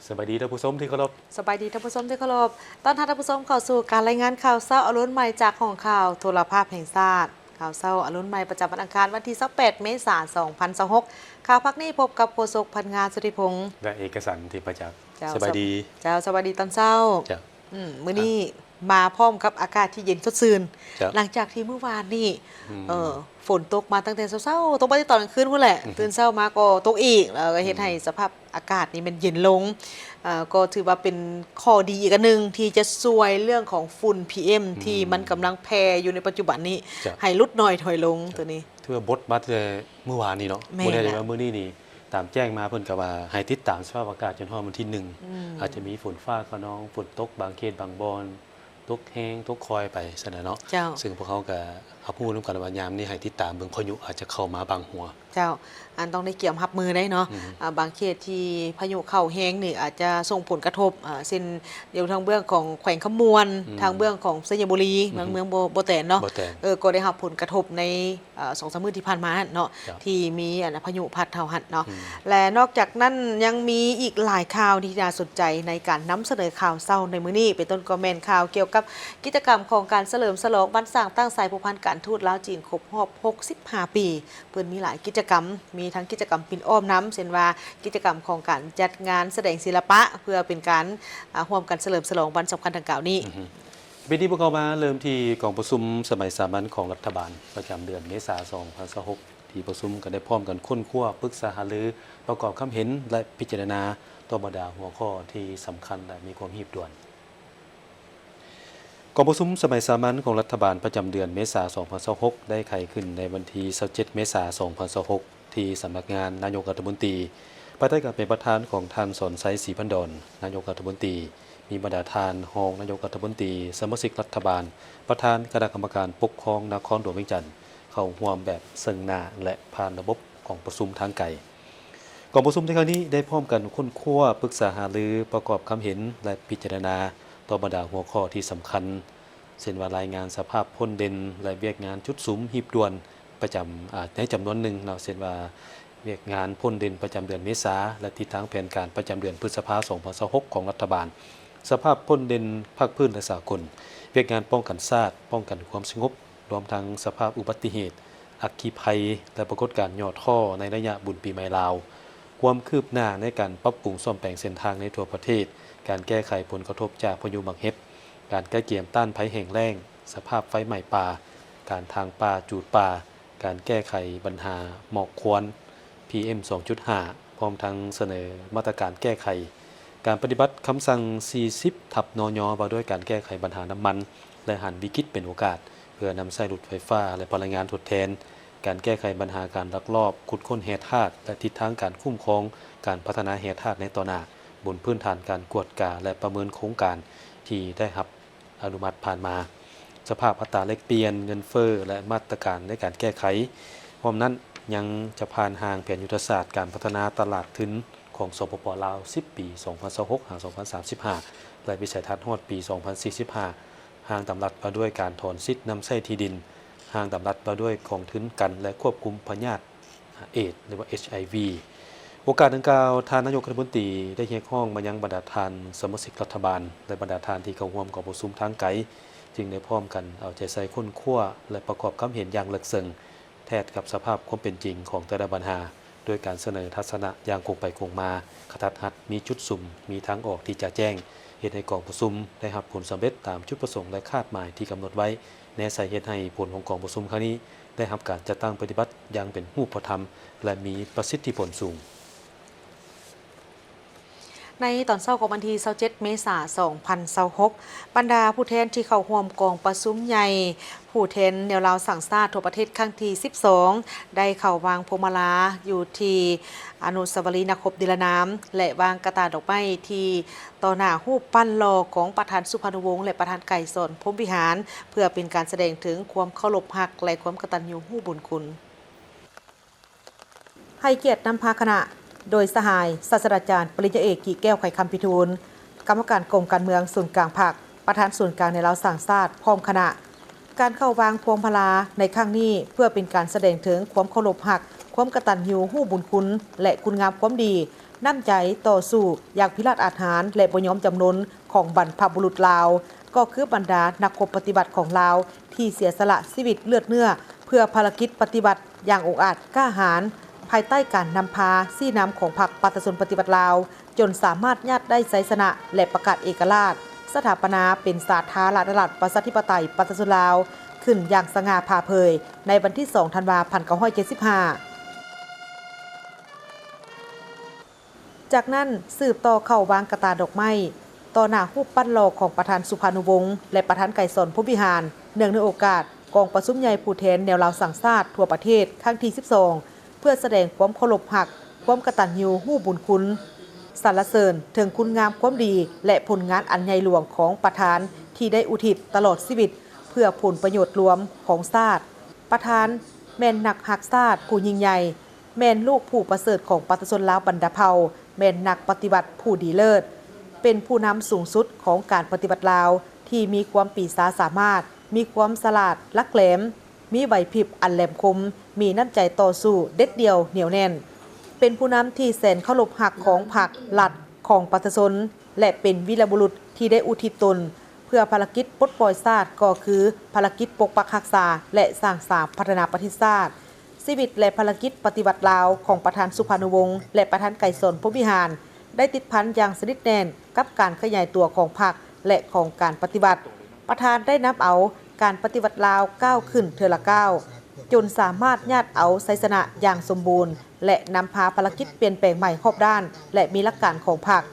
ສະບາຍດີທ່ານຜູ້ຊົມທີ່ເຄົາລົບ. ສະບາຍດີທ່ານຜູ້ຊົມທີ່ເຄົາລົບ. ຕ້ອນຮັບທ່ານຜູ້ຊົມເຂົ້າສູ່ການລາຍງານຂ່າວເຊົ້າອາລຸນໃໝ່ຈາກຫ້ອງຂ່າວໂທລະພາບແຫ່ງຊາດ. ຂ່າວເຊົ້າອາລຸນໃໝ່ປະຈຳວັນອັງຄານ ວັນທີຊາວແປດ ເມສາ ສອງພັນຊາວຫົກ. ຂ່າວພາກນີ້ພົບກັບໂຄສົກພັນງາ ສຸທິພົງ ແລະ ເອກະສັນ ທິບພະຈັກ. ເຈົ້າ ສະບາຍດີ. ເຈົ້າ ສະບາຍດີຕອນເຊົ້າ. ເຈົ້າ. ອືມ ມື້ນີ້ ອ່ະ ມາພ້ອມກັບອາກາດທີ່ເຢັນສົດຊື່ນ. ເຈົ້າ. ຫຼັງຈາກທີ່ມື້ວານນີ້ ອືມ ເອີ ຝົນຕົກມາຕັ້ງແຕ່ເຊົ້າໆ ຕົກມາແຕ່ຕອນກາງຄືນພຸ້ນແຫຼະ. ອືຮຶ. ຕື່ນເຊົ້າມາກໍຕົກອີກ ແລ້ວກໍເຮັດໃຫ້ ອືມ ສະພາບອາກາດນີ້ມັນເຢັນລົງ. ເອີ ກໍຖືວ່າເປັນຂໍ້ດີອີກອັນໜຶ່ງ ທີ່ຈະຊ່ວຍເລື່ອງຂອງຝຸ່ນ ພີເອັມ ອືມ ທີ່ມັນກຳລັງແຜ່ຢູ່ໃນປັດຈຸບັນນີ້ ເຈົ້າ ໃຫ້ຫຼຸດໜ້ອຍຖອຍລົງ. ເຈົ້າ. ໂຕນີ້ ຖືວ່າບົດມາແຕ່ມື້ວານນີ້ເນາະ. ແມ່ນ. ບໍ່ແນ່ໃຈວ່າມື້ນີ້ນີ້ ຕາມແຈ້ງມາເພິ່ນກໍວ່າໃຫ້ຕິດຕາມສະພາບອາກາດຈົນຮອດວັນທີໜຶ່ງ ອືມ ອາດຈະມີຝົນຟ້າຂະນອງ, ຝົນຕົກບາງເຂດບາງບ່ອນ, ຕົກແຮງ, ຕົກຄ່ອຍໄປຊັ້ນນະເນາະ. ເຈົ້າ. ຊຶ່ງພວກເຮົາກໍຮັບຮູ້ນຳກັນວ່າຍາມນີ້ໃຫ້ຕິດຕາມເບິ່ງພາຍຸອາດຈະເຂົ້າມາບາງຫົວ. ເຈົ້າ. ອັນຕ້ອງໄດ້ກຽມຮັບມືໄດ້ເນາະ. ອືມ. ອາ ບາງເຂດທີ່ພາຍຸເຂົ້າແຮງນີ້ ອາດຈະສົ່ງຜົນກະທົບ ອາ ເຊັ່ນ ຢູ່ທາງເບື້ອງຂອງແຂວງຄຳມ່ວນ, ອືມ ທາງເບື້ອງຂອງໄຊຍະບູລີ, ອືຮຶ ບາງເມືອງບໍ່ ບໍ່ແຕນເນາະ. ບໍ່ແຕນ. ເອີ ກໍໄດ້ຮັບຜົນກະທົບໃນ ເອີ ສອງສາມມື້ທີ່ຜ່ານມານັ້ນເນາະ ເຈົ້າ ທີ່ມີອັນພາຍຸພັດເທົ່າຫັ້ນເນາະ. ອືມ. ແລະ ນອກຈາກນັ້ນຍັງມີອີກຫຼາຍຂ່າວທີ່ໜ້າສົນໃຈໃນການນຳສະເໜີຂ່າວເຊົ້າໃນມື້ນີ້ ເປັນຕົ້ນກໍແມ່ນຂ່າວກ່ຽວກັບກິດຈະກຳຂອງການສະເຫຼີມສະຫຼອງວັນສ້າງຕັ້ງສາຍພົວພັນການທູດລາວ-ຈີນຄົບຮອບຫົກສິບຫ້າປີ. ເພິ່ນມີຫຼາຍກິດຈະກຳ ມີທັງກິດຈະກຳປິ່ນອ້ອມນຳ ເຊັ່ນວ່າກິດຈະກຳຂອງການຈັດງານສະແດງສິລະປະ ເພື່ອເປັນການ ອາ ຮ່ວມກັນສະເຫຼີມສະຫຼອງວັນສຳຄັນດັ່ງກ່າວນີ້. ອືຮຶ. ປີນີ້ພວກເຮົາມາເລີ່ມທີ່ກອງປະຊຸມສະໄໝສາມັນຂອງລັດຖະບານປະຈຳເດືອນເມສາ ສອງພັນຊາວຫົກ ທີ່ປະຊຸມກໍໄດ້ພ້ອມກັນຄົ້ນຄວ້າ, ປຶກສາຫາລື, ປະກອບຄຳເຫັນ ແລະ ພິຈາລະນາຕໍ່ບັນດາຫົວຂໍ້ທີ່ສຳຄັນ ແລະ ມີຄວາມຮີບດ່ວນ. ກອງປະຊຸມສະໄໝສາມັນຂອງລັດຖະບານປະຈຳເດືອນເມສາ ສອງພັນຊາວຫົກ ໄດ້ໄຂຂຶ້ນໃນວັນທີຊາວເຈັດ ເມສາ ສອງພັນຊາວຫົກ ທີ່ສຳນັກງານນາຍົກລັດຖະມົນຕີ ພາຍໃຕ້ການເປັນປະທານຂອງທ່ານ ສອນໄຊ ສີພັນດອນ ນາຍົກລັດຖະມົນຕີ, ມີບັນດາທ່ານຮອງນາຍົກລັດຖະມົນຕີ, ສະມາຊິກລັດຖະບານ, ປະທານຄະນະກຳມະການປົກຄອງນະຄອນຫຼວງວຽງຈັນ ເຂົ້າຮ່ວມແບບເຊິ່ງໜ້າ ແລະ ຜ່ານລະບົບກອງປະຊຸມທາງໄກ. ກອງປະຊຸມໃນຄັ້ງນີ້ໄດ້ພ້ອມກັນຄົ້ນຄວ້າ, ປຶກສາຫາລື, ປະກອບຄຳເຫັນ ແລະ ພິຈາລະນາຕໍ່ບັນດາຫົວຂໍ້ທີ່ສຳຄັນ ເຊັ່ນວ່າລາຍງານສະພາບພົ້ນເດັ່ນ ແລະ ວຽກງານຈຸດສຸມຮີບດ່ວນປະຈຳ ອາ ໃນຈຳນວນໜຶ່ງເນາະ, ເຊັ່ນວ່າວຽກງານພົ້ນເດັ່ນປະຈຳເດືອນເມສາ ແລະ ທິດທາງແຜນການປະຈຳເດືອນພຶດສະພາ ສອງພັນຊາວຫົກ ຂອງລັດຖະບານ, ສະພາບພົ້ນເດັ່ນພາກພື້ນ ແລະ ສາກົນ, ວຽກງານປ້ອງກັນຊາດ, ປ້ອງກັນຄວາມສະຫງົບ, ລວມທັງສະພາບອຸບັດຕິເຫດ, ອັກຄີໄພ ແລະ ປາກົດການຫຍໍ້ທໍ້ໃນໄລຍະບຸນປີໃໝ່ລາວ, ຄວາມຄືບໜ້າໃນການປັບປຸງສ້ອມແປງເສັ້ນທາງໃນທົ່ວປະເທດ, ການແກ້ໄຂຜົນກະທົບຈາກພາຍຸໝາກເຫັບ, ການກະກຽມຕ້ານໄພແຫ້ງແລ້ງ, ສະພາບໄຟໄໝ້ປ່າ, ການຖາງປ່າ, ຈູດປ່າ, ການແກ້ໄຂບັນຫາໝອກຄວັນ ພີເອັມ ສອງຈຸດຫ້າ ພ້ອມທັງສະເໜີມາດຕະການແກ້ໄຂ. ການປະຕິບັດຄຳສັ່ງ ສີ່ສິບ ທັບ ນຍ ວ່າດ້ວຍການແກ້ໄຂບັນຫານ້ຳມັນ ແລະ ຫັນວິກິດເປັນໂອກາດ ເພື່ອນຳໃຊ້ລົດໄຟຟ້າ ແລະ ພະລັງງານທົດແທນ, ການແກ້ໄຂບັນຫາການລັກລອບຂຸດຄົ້ນແຮ່ທາດ ແລະ ທິດທາງການຄຸ້ມຄອງການພັດທະນາແຮ່ທາດໃນຕໍ່ໜ້າ, ບົນພື້ນຖານການກວດກາ ແລະ ປະເມີນໂຄງການທີ່ໄດ້ຮັບອະນຸມັດຜ່ານມາ, ສະພາບອັດຕາແລກປ່ຽນ, ເງິນເຟີ້ ແລະ ມາດຕະການໃນການແກ້ໄຂ. ພ້ອມນັ້ນ, ຍັງຈະຜ່ານຮ່າງແຜນຍຸດທະສາດການພັດທະນາຕະຫຼາດທຶນຂອງ ສປປ ລາວ ສິບປີ ສອງພັນຊາວຫົກ ຫາ ສອງພັນສາມສິບຫ້າ ແລະ ວິໄສທັດຮອດປີ ສອງພັນສີ່ສິບຫ້າ, ຮ່າງດຳລັດວ່າດ້ວຍການຖອນສິດນຳໃຊ້ທີ່ດິນ, ຮ່າງດຳລັດວ່າດ້ວຍກອງທຶນກັນ ແລະ ຄວບຄຸມພະຍາດເອດ ຫຼືວ່າ ເອັດໄອວີ. ໂອກາດດັ່ງກ່າວ, ທ່ານນາຍົກລັດຖະມົນຕີໄດ້ຮຽກຮ້ອງມາຍັງບັນດາທ່ານສະມາຊິກລັດຖະບານ ແລະ ບັນດາທ່ານທີ່ເຂົ້າຮ່ວມກອງປະຊຸມທາງໄກ, ຈຶ່ງໄດ້ພ້ອມກັນເອົາໃຈໃສ່ຄົ້ນຄວ້າ ແລະ ປະກອບຄຳເຫັນຢ່າງເລິກເຊິ່ງ ແທດກັບສະພາບຄວາມເປັນຈິງຂອງແຕ່ລະບັນຫາ, ໂດຍການສະເໜີທັດສະນະຢ່າງກົງໄປກົງມາ, ກະທັດຮັດ, ມີຈຸດສຸມ, ມີທາງອອກທີ່ຈະແຈ້ງ, ເຮັດໃຫ້ກອງປະຊຸມໄດ້ຮັບຜົນສຳເລັດຕາມຈຸດປະສົງ ແລະ ຄາດໝາຍທີ່ກຳນົດໄວ້, ແນໃສ່ເຮັດໃຫ້ຜົນຂອງກອງປະຊຸມຄັ້ງນີ້ໄດ້ຮັບການຈັດຕັ້ງປະຕິບັດຢ່າງເປັນຮູບປະທຳ ແລະ ມີປະສິດທິຜົນສູງ. ໃນຕອນເຊົ້າຂອງວັນທີຊາວເຈັດ ເມສາ ສອງພັນຊາວຫົກ, ບັນດາຜູ້ແທນທີ່ເຂົ້າຮ່ວມກອງປະຊຸມໃຫຍ່ຜູ້ແທນແນວລາວສ້າງຊາດທົ່ວປະເທດຄັ້ງທີສິບສອງ ໄດ້ເຂົ້າວາງພວງມາລາຢູ່ທີ່ອະນຸສາວະລີນັກຮົບນິລະນາມ ແລະ ວາງກະຕ່າດອກໄມ້ທີ່ຕໍ່ໜ້າຮູບປັ້ນຫຼໍ່ຂອງປະທານສຸພານຸວົງ ແລະ ປະທານໄກສອນ ພົມວິຫານ ເພື່ອເປັນການສະແດງເຖິງຄວາມເຄົາລົບຮັກ ແລະ ຄວາມກະຕັນຍູຮູ້ບຸນຄຸນ. ໃຫ້ກຽດນຳພາຄະນະ ໂດຍສະຫາຍ ສາດສະດາຈານ ປະລິນຍາເອກ ກິແກ້ວ ໄຂຄຳພິທູນ, ກຳມະການກົມການເມືອງສູນກາງພັກ, ປະທານສູນກາງແນວລາວສ້າງຊາດ ພ້ອມຄະນະ. ການເຂົ້າວາງພວງມາລາໃນຄັ້ງນີ້ ເພື່ອເປັນການສະແດງເຖິງຄວາມເຄົາລົບຮັກ, ຄວາມກະຕັນຍູຮູ້ບຸນຄຸນ ແລະ ຄຸນງາມຄວາມດີ ນ້ຳໃຈຕໍ່ສູ້ຢ່າງພິລາດອາດຫານ ແລະ ບໍ່ຍອມຈຳນົນຂອງບັນພະບຸລຸດລາວ ກໍຄືບັນດານັກຮົບປະຕິວັດຂອງລາວ ທີ່ເສຍສະຫຼະຊີວິດເລືອດເນື້ອ ເພື່ອພາລະກິດປະຕິວັດຢ່າງອົງອາດກ້າຫານ ພາຍໃຕ້ການນຳພາຊີ້ນຳຂອງພັກປະຊາຊົນປະຕິວັດລາວ ຈົນສາມາດຍາດໄດ້ໄຊຊະນະ ແລະ ປະກາດເອກະລາດ, ສະຖາປະນາເປັນສາທາລະນະລັດ ປະຊາທິປະໄຕ ປະຊາຊົນລາວ ຂຶ້ນຢ່າງສະຫງ່າຜ່າເຜີຍ ໃນວັນທີສອງ ທັນວາ ພັນເກົ້າຮ້ອຍເຈັດສິບຫ້າ. ຈາກນັ້ນ ສືບຕໍ່ເຂົ້າວາງກະຕ່າດອກໄມ້ ຕໍ່ໜ້າຮູບປັ້ນຫຼໍ່ຂອງປະທານສຸພານຸວົງ ແລະ ປະທານໄກສອນ ພົມວິຫານ ເນື່ອງໃນໂອກາດກອງປະຊຸມໃຫຍ່ຜູ້ແທນແນວລາວສ້າງຊາດທົ່ວປະເທດຄັ້ງທີສິບສອງ ເພື່ອສະແດງຄວາມເຄົາລົບຮັກ, ຄວາມກະຕັນຍູຮູ້ບຸນຄຸນ, ສັນລະເສີນເຖິງຄຸນງາມຄວາມດີ ແລະ ຜົນງານອັນໃຫຍ່ຫຼວງຂອງປະທານທີ່ໄດ້ອຸທິດຕະຫຼອດຊີວິດເພື່ອຜົນປະໂຫຍດລວມຂອງຊາດ. ປະທານແມ່ນນັກຮັກຊາດຜູ້ຍິ່ງໃຫຍ່, ແມ່ນລູກຜູ້ປະເສີດຂອງປະຊາຊົນລາວບັນດາເຜົ່າ, ແມ່ນນັກປະຕິວັດຜູ້ດີເລີດ, ເປັນຜູ້ນຳສູງສຸດຂອງການປະຕິວັດລາວ ທີ່ມີຄວາມປີຊາສາມາດ, ມີຄວາມສະຫຼາດຫຼັກແຫຼມ, ມີໄຫວພິບອັນແຫຼມຄົມ, ມີນ້ຳໃຈຕໍ່ສູ້ເດັດດ່ຽວໜຽວແໜ້ນ, ເປັນຜູ້ນຳທີ່ແສນເຄົາລົບຮັກຂອງພັກ, ລັດ, ຂອງປະຊາຊົນ ແລະ ເປັນວີລະບຸລຸດທີ່ໄດ້ອຸທິດຕົນເພື່ອພາລະກິດປົດປ່ອຍຊາດ ກໍຄືພາລະກິດປົກປັກຮັກສາ ແລະ ສ້າງສາພັດທະນາປະເທດຊາດ. ຊີວິດ ແລະ ພາລະກິດປະຕິວັດລາວຂອງປະທານສຸພານຸວົງ ແລະ ປະທານໄກສອນ ພົມວິຫານ ໄດ້ຕິດພັນຢ່າງສະໜິດແໜ້ນກັບການຂະຫຍາຍຕົວຂອງພັກ ແລະ ຂອງການປະຕິວັດ. ປະທານໄດ້ນຳເອົາການປະຕິວັດລາວກ້າວຂຶ້ນເທື່ອລະກ້າວ ຈົນສາມາດຍາດເອົາໄຊຊະນະຢ່າງສົມບູນ ແລະ ນຳພາພາລະກິດປ່ຽນແປງໃໝ່ຮອບດ້ານ ແລະ ມີຫຼັກການຂອງພັກ,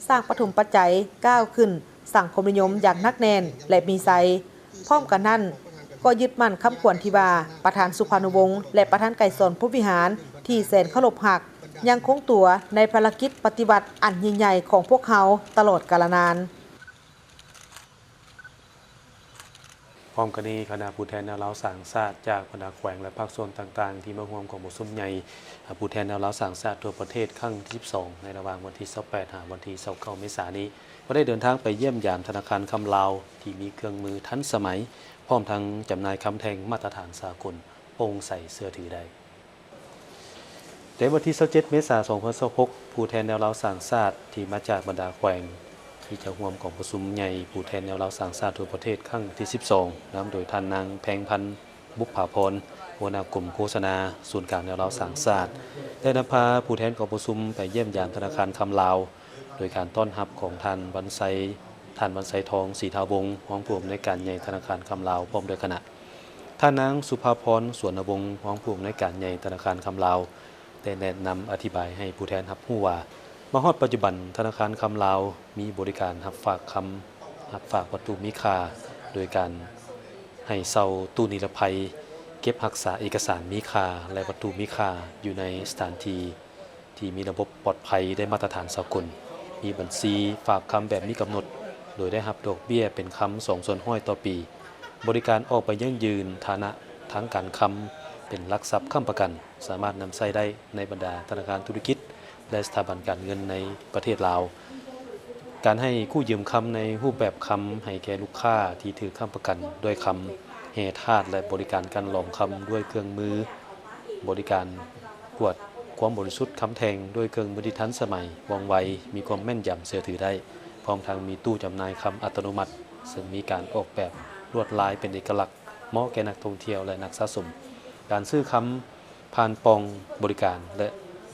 ສ້າງປະຖົມປັດໄຈກ້າວຂຶ້ນສັງຄົມນິຍົມຢ່າງໜັກແໜ້ນ ແລະ ມີໄຊ. ພ້ອມກັນນັ້ນ, ກໍຍຶດໝັ້ນຄຳຂວັນທີ່ວ່າ ປະທານສຸພານຸວົງ ແລະ ປະທານໄກສອນ ພົມວິຫານ ທີ່ແສນເຄົາລົບຮັກ ຍັງຄົງຕົວໃນພາລະກິດປະຕິວັດອັນຍິ່ງໃຫຍ່ຂອງພວກເຮົາຕະຫຼອດກາລະນານ. ພ້ອມກັນນີ້, ຄະນະຜູ້ແທນແນວລາວສ້າງຊາດຈາກບັນດາແຂວງ ແລະ ພາກສ່ວນຕ່າງໆ ທີ່ມາຮ່ວມກອງປະຊຸມໃຫຍ່ຜູ້ແທນແນວລາວສ້າງຊາດທົ່ວປະເທດຄັ້ງທີສິບສອງ ໃນລະຫວ່າງວັນທີຊາວແປດ ຫາ ວັນທີຊາວເກົ້າ ເມສານີ້ ກໍໄດ້ເດີນທາງໄປຢ້ຽມຢາມທະນາຄານຄຳລາວ ທີ່ມີເຄື່ອງມືທັນສະໄໝ, ພ້ອມທັງຈຳໜ່າຍຄຳແທ່ງມາດຕະຖານສາກົນ, ໂປ່ງໃສເຊື່ອຖືໄດ້. ແຕ່ວັນທີຊາວເຈັດ ເມສາ ສອງພັນຊາວຫົກ ຜູ້ແທນແນວລາວສ້າງຊາດທີ່ມາຈາກບັນດາແຂວງ ທີ່ຈະຮ່ວມກອງປະຊຸມໃຫຍ່ຜູ້ແທນແນວລາວສ້າງຊາດທົ່ວປະເທດຄັ້ງທີສິບສອງ ນຳໂດຍທ່ານນາງ ແພງພັນ ບຸບຜາພອນ ຫົວໜ້າກົມໂຄສະນາສູນກາງແນວລາວສ້າງຊາດ ໄດ້ນຳພາຜູ້ແທນກອງປະຊຸມໄປຢ້ຽມຢາມທະນາຄານຄຳລາວ ໂດຍການຕ້ອນຮັບຂອງທ່ານວັນໄຊ ທ່ານວັນໄຊທອງ ສີທາວົງ ຮອງຜູ້ອຳນວຍການໃຫຍ່ທະນາຄານຄຳລາວ ພ້ອມດ້ວຍຄະນະ. ທ່ານນາງ ສຸພາພອນ ສວນນະວົງ ຮອງຜູ້ອຳນວຍການໃຫຍ່ທະນາຄານຄຳລາວ ໄດ້ແນະນຳອະທິບາຍໃຫ້ຜູ້ແທນຮັບຮູ້ວ່າ, ມາຮອດປັດຈຸບັນ ທະນາຄານຄຳລາວມີບໍລິການຮັບຝາກຄຳ, ຮັບຝາກວັດຖຸມີຄ່າ ໂດຍການໃຫ້ເຊົ່າຕູ້ນິລະໄພ ເກັບຮັກສາເອກະສານມີຄ່າ ແລະ ວັດຖຸມີຄ່າ ຢູ່ໃນສະຖານທີ່ ທີ່ມີລະບົບປອດໄພໄດ້ມາດຕະຖານສາກົນ, ມີບັນຊີຝາກຄຳແບບມີກຳນົດ, ໂດຍໄດ້ຮັບດອກເບ້ຍເປັນຄຳສອງສ່ວນຮ້ອຍຕໍ່ປີ. ບໍລິການອອກໃບຢັ້ງຢືນຖານະທາງການຄຳເປັນຫຼັກຊັບຄ້ຳປະກັນ, ສາມາດນຳໃຊ້ໄດ້ໃນບັນດາທະນາຄານທຸລະກິດ ແລະ ສະຖາບັນການເງິນໃນປະເທດລາວ. ການໃຫ້ກູ້ຢືມຄຳໃນຮູບແບບຄຳໃຫ້ແກ່ລູກຄ້າທີ່ຖືກຄ້ຳປະກັນດ້ວຍຄຳ, ແຮ່ທາດ ແລະ ບໍລິການກັ່ນລອງຄຳດ້ວຍເຄື່ອງມື, ບໍລິການກວດຄວາມບໍລິສຸດຄຳແທ່ງດ້ວຍເຄື່ອງມືທີ່ທັນສະໄໝ, ວ່ອງໄວ, ມີຄວາມແມ່ນຢຳເຊື່ອຖືໄດ້, ພ້ອມທັງມີຕູ້ຈຳໜ່າຍຄຳອັດຕະໂນມັດ, ເຊິ່ງມີການອອກແບບລວດລາຍເປັນເອກະລັກ, ເໝາະແກ່ນັກທ່ອງທ່ຽວ ແລະ ນັກສະສົມ. ການຊື້ຄຳ ຜ່ານປ່ອງບໍລິການ ແລະ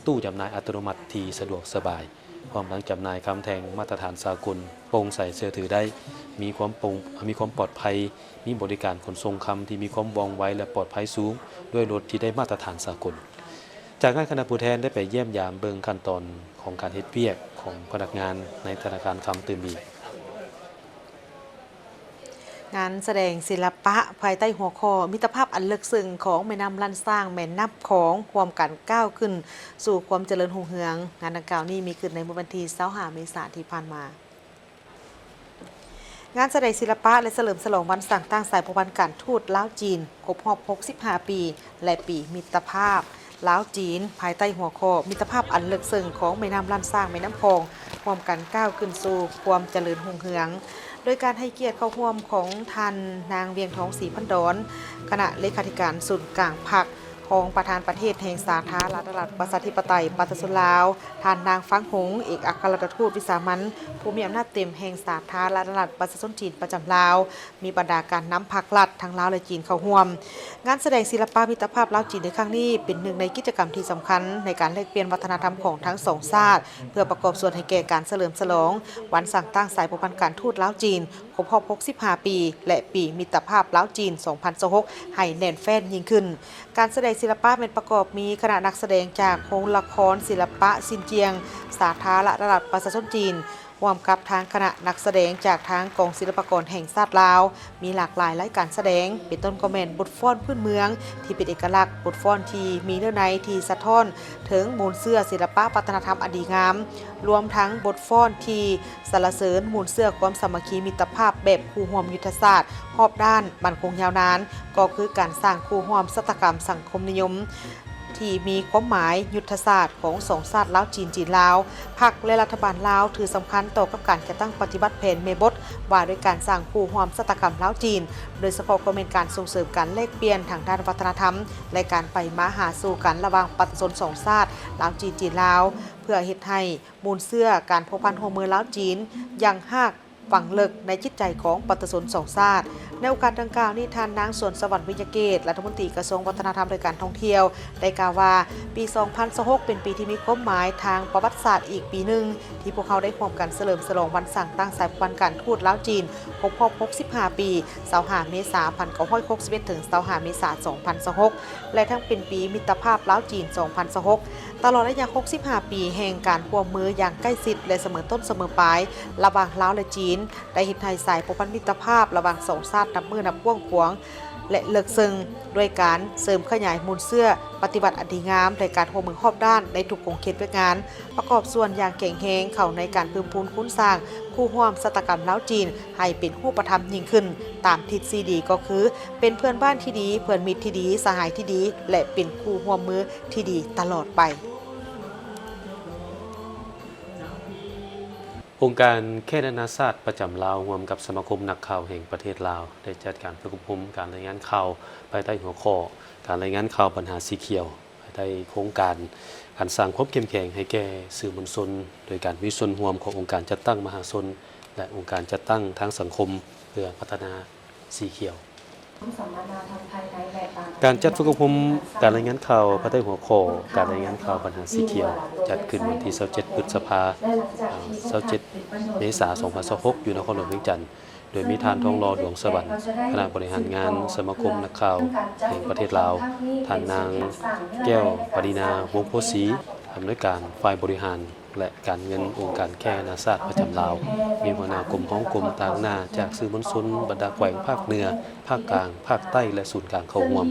ຕູ້ຈຳໜ່າຍອັດຕະໂນມັດທີ່ສະດວກສະບາຍ, ພ້ອມທັງຈຳໜ່າຍຄຳແທ່ງມາດຕະຖານສາກົນ, ໂປ່ງໃສເຊື່ອຖືໄດ້, ມີຄວາມໂປ່ງ, ມີຄວາມປອດໄພ, ມີບໍລິການຂົນສົ່ງຄຳທີ່ມີຄວາມວ່ອງໄວ ແລະ ປອດໄພສູງ ດ້ວຍລົດທີ່ໄດ້ມາດຕະຖານສາກົນ. ຈາກນັ້ນ, ຄະນະຜູ້ແທນໄດ້ໄປຢ້ຽມຢາມເບິ່ງຂັ້ນຕອນຂອງການເຮັດວຽກຂອງພະນັກງານໃນທະນາຄານຄຳຕື່ມອີກ. ງານສະແດງສິລະປະພາຍໃຕ້ຫົວຂໍ້ ມິດຕະພາບອັນເລິກເຊິ່ງຂອງແມ່ນ້ຳລ້ານຊ້າງ ແມ່ນ້ຳຂອງ ຮ່ວມກັນກ້າວຂຶ້ນສູ່ຄວາມຈະເລີນຮຸ່ງເຮືອງ. ງານດັ່ງກ່າວນີ້ມີຂຶ້ນໃນມື້ວັນທີຊາວຫ້າ ເມສາທີ່ຜ່ານມາ. ງານສະແດງສິລະປະ ແລະ ສະເຫຼີມສະຫຼອງວັນສ້າງຕັ້ງສາຍພົວພັນການທູດລາວ-ຈີນ ຄົບຮອບຫົກສິບຫ້າປີ ແລະ ປີມິດຕະພາບລາວ-ຈີນ ພາຍໃຕ້ຫົວຂໍ້ ມິດຕະພາບອັນເລິກເຊິ່ງຂອງແມ່ນ້ຳລ້ານຊ້າງ ແມ່ນ້ຳຂອງ ຮ່ວມກັນກ້າວຂຶ້ນສູ່ຄວາມຈະເລີນຮຸ່ງເຮືອງ ໂດຍການໃຫ້ກຽດເຂົ້າຮ່ວມຂອງທ່ານນາງ ວຽງທອງ ສີພັນດອນ ຄະນະເລຂາທິການສູນກາງພັກ ຮອງປະທານປະເທດແຫ່ງສາທາລະນະລັດ ປະຊາທິປະໄຕ ປະຊາຊົນລາວ, ທ່ານນາງ ຟັງຫົງ ເອກອັກຄະລັດຖະທູດວິສາມັນ ຜູ້ມີອຳນາດເຕັມແຫ່ງສາທາລະນະລັດ ປະຊາຊົນຈີນ ປະຈຳລາວ, ມີບັນດາການນຳພັກລັດທັງລາວ ແລະ ຈີນເຂົ້າຮ່ວມ. ງານສະແດງສິລະປະມິດຕະພາບລາວ-ຈີນໃນຄັ້ງນີ້ ເປັນໜຶ່ງໃນກິດຈະກຳທີ່ສຳຄັນໃນການແລກປ່ຽນວັດທະນະທຳຂອງທັງສອງຊາດ ເພື່ອປະກອບສ່ວນໃຫ້ແກ່ການສະເຫຼີມສະຫຼອງວັນສ້າງຕັ້ງສາຍພົວພັນການທູດລາວ-ຈີນ ຄົບຮອບຫົກສິບຫ້າປີ ແລະ ປີມິດຕະພາບລາວ-ຈີນ ສອງພັນຊາວຫົກ ໃຫ້ແໜ້ນແຟ້ນຍິ່ງຂຶ້ນ. ການສະແດງສິລະປະແມ່ນປະກອບມີຄະນະນັກສະແດງຈາກໂຮງລະຄອນສິລະປະຊິນຈຽງ ສາທາລະນະລັດ ປະຊາຊົນຈີນ, ຮ່ວມກັບທາງຄະນະນັກສະແດງຈາກທາງກອງສິລະປາກອນແຫ່ງຊາດລາວ, ມີຫຼາກຫຼາຍລາຍການສະແດງ, ເປັນຕົ້ນກໍແມ່ນບົດຟ້ອນພື້ນເມືອງທີ່ເປັນເອກະລັກ, ບົດຟ້ອນທີ່ມີເນື້ອໃນທີ່ສະທ້ອນເຖິງມູນເຊື້ອສິລະປະວັດທະນະທຳອັນດີງາມ, ລວມທັງບົດຟ້ອນທີ່ ສັນລະເສີນມູນເຊື້ອຄວາມສາມັກຄີມິດຕະພາບແບບຄູ່ຮ່ວມຍຸດທະສາດຮອບດ້ານ ໝັ້ນຄົງຍາວນານ, ກໍຄືການສ້າງຄູ່ຮ່ວມຊະຕາກຳສັງຄົມນິຍົມທີ່ມີຄວາມໝາຍຍຸດທະສາດຂອງສອງຊາດລາວ-ຈີນ, ຈີນ-ລາວ. ພັກ ແລະ ລັດຖະບານລາວຖືສຳຄັນຕໍ່ກັບການຈັດຕັ້ງປະຕິບັດແຜນແມ່ບົດວ່າດ້ວຍການສ້າງຄູ່ຮ່ວມຊະຕາກຳລາວ-ຈີນ, ໂດຍສະເພາະກໍແມ່ນການສົ່ງເສີມການແລກປ່ຽນທາງດ້ານວັດທະນະທຳ ແລະ ການໄປມາຫາສູ່ກັນລະຫວ່າງປະຊາຊົນສອງຊາດລາວ-ຈີນ, ຈີນ-ລາວ, ເພື່ອເຮັດໃຫ້ມູນເຊື້ອການພົວພັນຮ່ວມມືລາວ-ຈີນ ຍັງຮາກ ຝັງເລິກໃນຈິດໃຈຂອງປະຊາຊົນສອງຊາດ. ໃນໂອກາດດັ່ງກ່າວນີ້, ທ່ານນາງ ສວນສະຫວັນ ວິຍະເກດ ລັດຖະມົນຕີກະຊວງວັດທະນະທຳ ແລະ ການທ່ອງທ່ຽວ ໄດ້ກ່າວວ່າ ປີສອງພັນຊາວຫົກ ເປັນປີທີ່ມີຄວາມໝາຍທາງປະຫວັດສາດອີກປີໜຶ່ງ ທີ່ພວກເຮົາໄດ້ຮ່ວມກັນສະເຫຼີມສະຫຼອງວັນສ້າງຕັ້ງສາຍພົວພັນການທູດລາວ-ຈີນ ຄົບຮອບຫົກສິບຫ້າປີ, ຊາວຫ້າເມສາ ພັນເກົ້າຮ້ອຍຫົກສິບເອັດ ເຖິງ ຊາວຫ້າເມສາ ສອງພັນຊາວຫົກ ແລະ ທັງເປັນປີມິດຕະພາບລາວ-ຈີນ ສອງພັນຊາວຫົກ. ຕະຫຼອດໄລຍະຫົກສິບຫ້າປີແຫ່ງການຮ່ວມມືຢ່າງໃກ້ຊິດ ແລະ ສະເໝີຕົ້ນສະເໝີປາຍ ລະຫວ່າງລາວ ແລະ ຈີນ ໄດ້ເຮັດໃຫ້ສາຍພົວພັນມິດຕະພາບລະຫວ່າງສອງຊາດນັບມື້ນັບກວ້າງຂວາງ ແລະ ເລິກເຊິ່ງ ດ້ວຍການເສີມຂະຫຍາຍມູນເຊື້ອປະຕິວັດອັນດີງາມ ແລະ ການຮ່ວມມືຮອບດ້ານໃນທຸກຂົງເຂດວຽກງານ, ປະກອບສ່ວນຢ່າງແຂງແຮງເຂົ້າໃນການເພີ່ມພູນຄູນສ້າງຄູ່ຮ່ວມຊະຕາກຳລາວ-ຈີນ ໃຫ້ເປັນຮູບປະທຳຍິ່ງຂຶ້ນ ຕາມທິດສີ່ດີ ກໍຄື ເປັນເພື່ອນບ້ານທີ່ດີ, ເພື່ອນມິດທີ່ດີ, ສະຫາຍທີ່ດີ ແລະ ເປັນຄູ່ຮ່ວມມືທີ່ດີຕະຫຼອດໄປ. ອົງການແຄນານາຊາດປະຈຳລາວ ຮ່ວມກັບສະມາຄົມນັກຂ່າວແຫ່ງປະເທດລາວ ໄດ້ຈັດການຝຶກອົບຮົມການລາຍງານຂ່າວ ພາຍໃຕ້ຫົວຂໍ້ ການລາຍງານຂ່າວບັນຫາສີຂຽວ ພາຍໃຕ້ໂຄງການ ການສ້າງຄວາມເຂັ້ມແຂງໃຫ້ແກ່ສື່ມວນຊົນ ໂດຍການມີສ່ວນຮ່ວມຂອງອົງການຈັດຕັ້ງມະຫາຊົນ ແລະ ອົງການຈັດຕັ້ງທາງສັງຄົມ ເພື່ອພັດທະນາສີຂຽວ. ການຈັດຝຶກອົບຮົມການລາຍງານຂ່າວພາຍໃຕ້ຫົວຂໍ້ ການລາຍງານຂ່າວບັນຫາສີຂຽວ ຈັດຂຶ້ນວັນທີຊາວເຈັດ ພຶດສະພາ ເອີ່ ຊາວເຈັດ ເມສາ ສອງພັນຊາວຫົກ ຢູ່ນະຄອນຫຼວງວຽງຈັນ ໂດຍມີທ່ານ ທອງຫຼໍ່ ດວງສະຫວັນ ຄະນະບໍລິຫານງານສະມາຄົມນັກຂ່າວແຫ່ງປະເທດລາວ, ທ່ານນາງ ແກ້ວປາຣີນາ ວົງໂພສີ ອຳນວຍການຝ່າຍບໍລິຫານ ແລະ ການເງິນອົງການແຄນານາຊາດປະຈຳລາວ, ມີຫົວໜ້າກົມ, ຮອງກົມ, ຕາງໜ້າຈາກສື່ມວນຊົນບັນດາແຂວງພາກເໜືອ, ພາກກາງ, ພາກໃຕ້ ແລະ ສູນກາງເຂົ້າຮ່ວມ.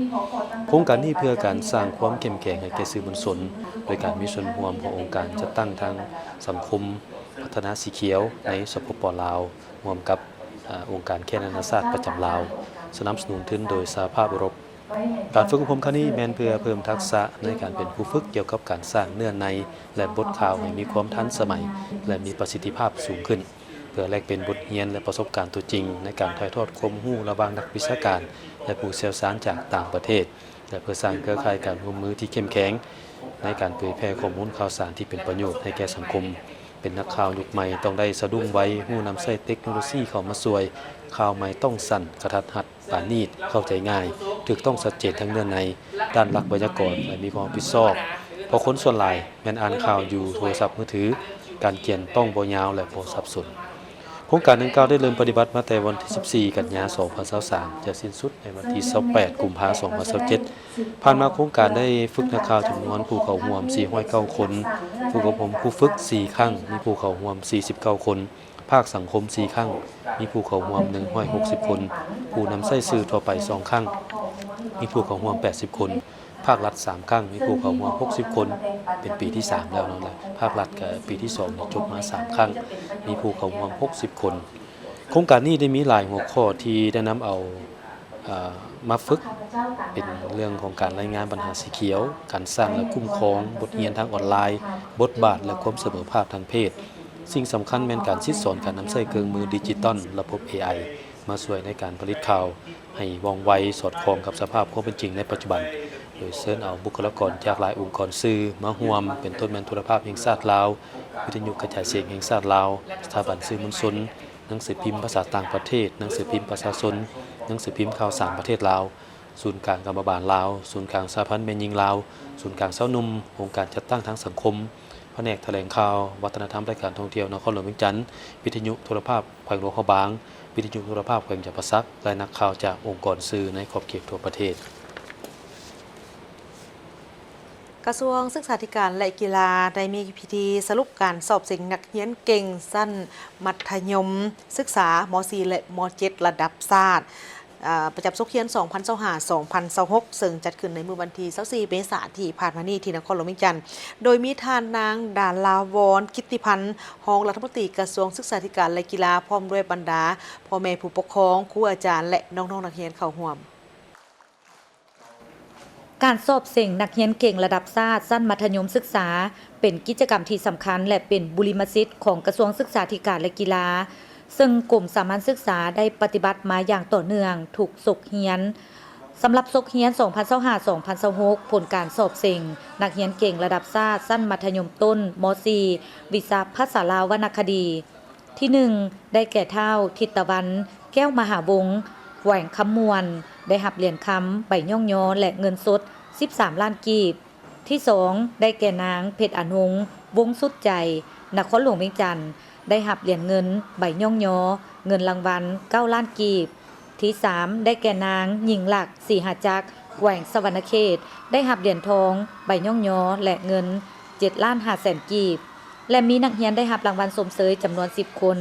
ໂຄງການນີ້ເພື່ອການສ້າງຄວາມເຂັ້ມແຂງໃຫ້ແກ່ສື່ມວນຊົນ ໂດຍການມີສ່ວນຮ່ວມຂອງອົງການຈັດຕັ້ງທາງສັງຄົມພັດທະນາສີຂຽວໃນ ສປປ ລາວ ຮ່ວມກັບ ອາ ອົງການແຄນານາຊາດປະຈຳລາວ, ສະໜັບສະໜູນທຶນໂດຍສະຫະພາບເອີຣົບ. ການຝຶກອົບຮົມຄັ້ງນີ້ແມ່ນເພື່ອເພີ່ມທັກສະໃນການເປັນຜູ້ຝຶກກ່ຽວກັບການສ້າງເນື້ອໃນ ແລະ ບົດຂ່າວໃຫ້ມີຄວາມທັນສະໄໝ ແລະ ມີປະສິດທິພາບສູງຂຶ້ນ, ເພື່ອແລກປ່ຽນບົດຮຽນ ແລະ ປະສົບການຕົວຈິງໃນການຖ່າຍທອດຄວາມຮູ້ລະຫວ່າງນັກວິຊາການ ແລະ ຜູ້ຊ່ຽວຊານຈາກຕ່າງປະເທດ ແລະ ເພື່ອສ້າງເຄືອຂ່າຍການຮ່ວມມືທີ່ເຂັ້ມແຂງ ໃນການເຜີຍແຜ່ຂໍ້ມູນຂ່າວສານທີ່ເປັນປະໂຫຍດໃຫ້ແກ່ສັງຄົມ. ເປັນນັກຂ່າວຍຸກໃໝ່ຕ້ອງໄດ້ສະດຸ້ງໄວ, ຮູ້ນຳໃຊ້ເຕັກໂນໂລຊີເຂົ້າມາຊ່ວຍ, ຂ່າວໃໝ່ຕ້ອງສັ້ນ, ກະທັດຮັດ, ປານີດ, ເຂົ້າໃຈງ່າຍ, ຖືກຕ້ອງ, ຊັດເຈນທັງເນື້ອໃນ, ດ້ານຫຼັກໄວຍາກອນ ແລະ ມີຄວາມຮັບຜິດຊອບ, ເພາະຄົນສ່ວນຫຼາຍແມ່ນອ່ານຂ່າວຢູ່ໂທລະສັບມືຖື, ການຂຽນຕ້ອງບໍ່ຍາວ ແລະ ບໍ່ສັບສົນ. ໂຄງການດັ່ງກ່າວໄດ້ເລີ່ມປະຕິບັດມາແຕ່ວັນທີສິບສີ່ ກັນຍາ ສອງພັນຊາວສາມ ຈະສິ້ນສຸດໃນວັນທີຊາວແປດ ກຸມພາ ສອງພັນຊາວເຈັດ. ຜ່ານມາໂຄງການໄດ້ຝຶກນັກຂ່າວຈຳນວນຜູ້ເຂົ້າຮ່ວມ ສີ່ຮ້ອຍເກົ້າຄົນ, ຝຶກອົບຮົມຄູຝຶກ ສີ່ຄັ້ງ, ມີຜູ້ເຂົ້າຮ່ວມ ສີ່ສິບເກົ້າຄົນ, ພາກສັງຄົມ ສີ່ຄັ້ງ, ມີຜູ້ເຂົ້າຮ່ວມ ໜຶ່ງຮ້ອຍຫົກສິບຄົນ, ຜູ້ນຳໃຊ້ສື່ທົ່ວໄປ ສອງຄັ້ງ, ມີຜູ້ເຂົ້າຮ່ວມ ແປດສິບຄົນ. ພາກລັດ ສາມຄັ້ງ, ມີຜູ້ເຂົ້າຮ່ວມ ຫົກສິບຄົນ, ເປັນປີທີ ສາມ ແລ້ວເນາະ, ແລະ ພາກລັດກະປີທີ ສອງ ນີ້ ຈົບມາ ສາມຄັ້ງ, ມີຜູ້ເຂົ້າຮ່ວມ ຫົກສິບຄົນ. ໂຄງການນີ້ໄດ້ມີຫຼາຍຫົວຂໍ້ທີ່ໄດ້ນຳເອົາ ເອີ່ ມາຝຶກ, ເປັນເລື່ອງຂອງການລາຍງານບັນຫາສີຂຽວ, ການສ້າງ ແລະ ຄຸ້ມຄອງ, ບົດຮຽນທາງອອນລາຍ, ບົດບາດ ແລະ ຄວາມສະເໝີພາບທາງເພດ. ສິ່ງສຳຄັນແມ່ນການສິດສອນການນຳໃຊ້ເຄື່ອງມືດິຈິຕອນ, ລະບົບ ເອໄອ ມາຊ່ວຍໃນການຜະລິດຂ່າວໃຫ້ວ່ອງໄວ, ສອດຄ່ອງກັບສະພາບຄວາມເປັນຈິງໃນປັດຈຸບັນ. ໂດຍເຊີນເອົາບຸກຄະລາກອນຈາກຫຼາຍອົງກອນສື່ມາຮ່ວມ ເປັນຕົ້ນແມ່ນໂທລະພາບແຫ່ງຊາດລາວ, ວິທະຍຸກະຈາຍສຽງແຫ່ງຊາດລາວ, ສະຖາບັນສື່ມວນຊົນ, ໜັງສືພິມພາສາຕ່າງປະເທດ, ໜັງສືພິມປະຊາຊົນ, ໜັງສືພິມຂ່າວສານປະເທດລາວ, ສູນກາງກຳມະບານລາວ, ສູນກາງສະຫະພັນແມ່ຍິງລາວ, ສູນກາງຊາວໜຸ່ມ, ອົງການຈັດຕັ້ງທາງສັງຄົມ, ພະແນກຖະແຫຼງຂ່າວ, ວັດທະນະທຳ ແລະ ການທ່ອງທ່ຽວນະຄອນຫຼວງວຽງຈັນ, ວິທະຍຸໂທລະພາບແຂວງຫຼວງພະບາງ, ວິທະຍຸໂທລະພາບແຂວງຈຳປາສັກ ແລະ ນັກຂ່າວຈາກອົງກອນສື່ໃນຂອບເຂດທົ່ວປະເທດ. ກະຊວງສຶກສາທິການ ແລະ ກິລາ ໄດ້ມີພິທີສະຫຼຸບການສອບເສັງນັກຮຽນເກັ່ງຊັ້ນມັດທະຍົມສຶກສາ ມໍສີ່ ແລະ ມໍເຈັດ ລະດັບຊາດ ອາ ປະຈຳສົກຮຽນ ສອງພັນຊາວຫ້າ ສອງພັນຊາວຫົກ ເຊິ່ງຈັດຂຶ້ນໃນມື້ວັນທີ ຊາວສີ່ ເມສາ ທີ່ຜ່ານມານີ້ ທີ່ນະຄອນຫຼວງວຽງຈັນ ໂດຍມີທ່ານນາງ ດາລາວອນ ກິດຕິພັນ ຮອງລັດຖະມົນຕີກະຊວງສຶກສາທິການ ແລະ ກິລາ ພ້ອມດ້ວຍບັນດາພໍ່ແມ່ຜູ້ປົກຄອງ, ຄູອາຈານ ແລະ ນ້ອງໆນັກຮຽນເຂົ້າຮ່ວມ. ການສອບເສັງນັກຮຽນເກັ່ງລະດັບຊາດຊັ້ນມັດທະຍົມສຶກສາ ເປັນກິດຈະກຳທີ່ສຳຄັນ ແລະ ເປັນບຸລິມະສິດຂອງກະຊວງສຶກສາທິການ ແລະ ກິລາ, ເຊິ່ງກົມສາມັນສຶກສາໄດ້ປະຕິບັດມາຢ່າງຕໍ່ເນື່ອງທຸກສົກຮຽນ. ສຳລັບສົກຮຽນ ສອງພັນຊາວຫ້າ ສອງພັນຊາວຫົກ ຜົນການສອບເສັງນັກຮຽນເກັ່ງລະດັບຊາດຊັ້ນມັດທະຍົມຕົ້ນ ມໍສີ່ ວິຊາພາສາລາວວັນນະຄະດີ ທີໜຶ່ງ ໄດ້ແກ່ທ້າວ ທິດຕະວັນ ແກ້ວມະຫາວົງ ແຂວງຄຳມ່ວນ ໄດ້ຮັບຫຼຽນຄຳ ໃບຍ້ອງຍໍ ແລະ ເງິນສົດ ສິບສາມລ້ານກີບ. ທີສອງ ໄດ້ແກ່ນາງ ເພັດອານົງ ວົງສຸດໃຈ ນະຄອນຫຼວງວຽງຈັນ ໄດ້ຮັບຫຼຽນເງິນ ໃບຍ້ອງຍໍ ເງິນລາງວັນ ເກົ້າລ້ານກີບ. ທີສາມ ໄດ້ແກ່ນາງ ຍິ່ງລັກ ສີຫາຈັກ ແຂວງສະຫວັນນະເຂດ ໄດ້ຮັບຫຼຽນທອງ ໃບຍ້ອງຍໍ ແລະ ເງິນ ເຈັດລ້ານຫ້າແສນກີບ ແລະ ມີນັກຮຽນໄດ້ຮັບລາງວັນຊົມເຊີຍຈຳນວນສິບຄົນ.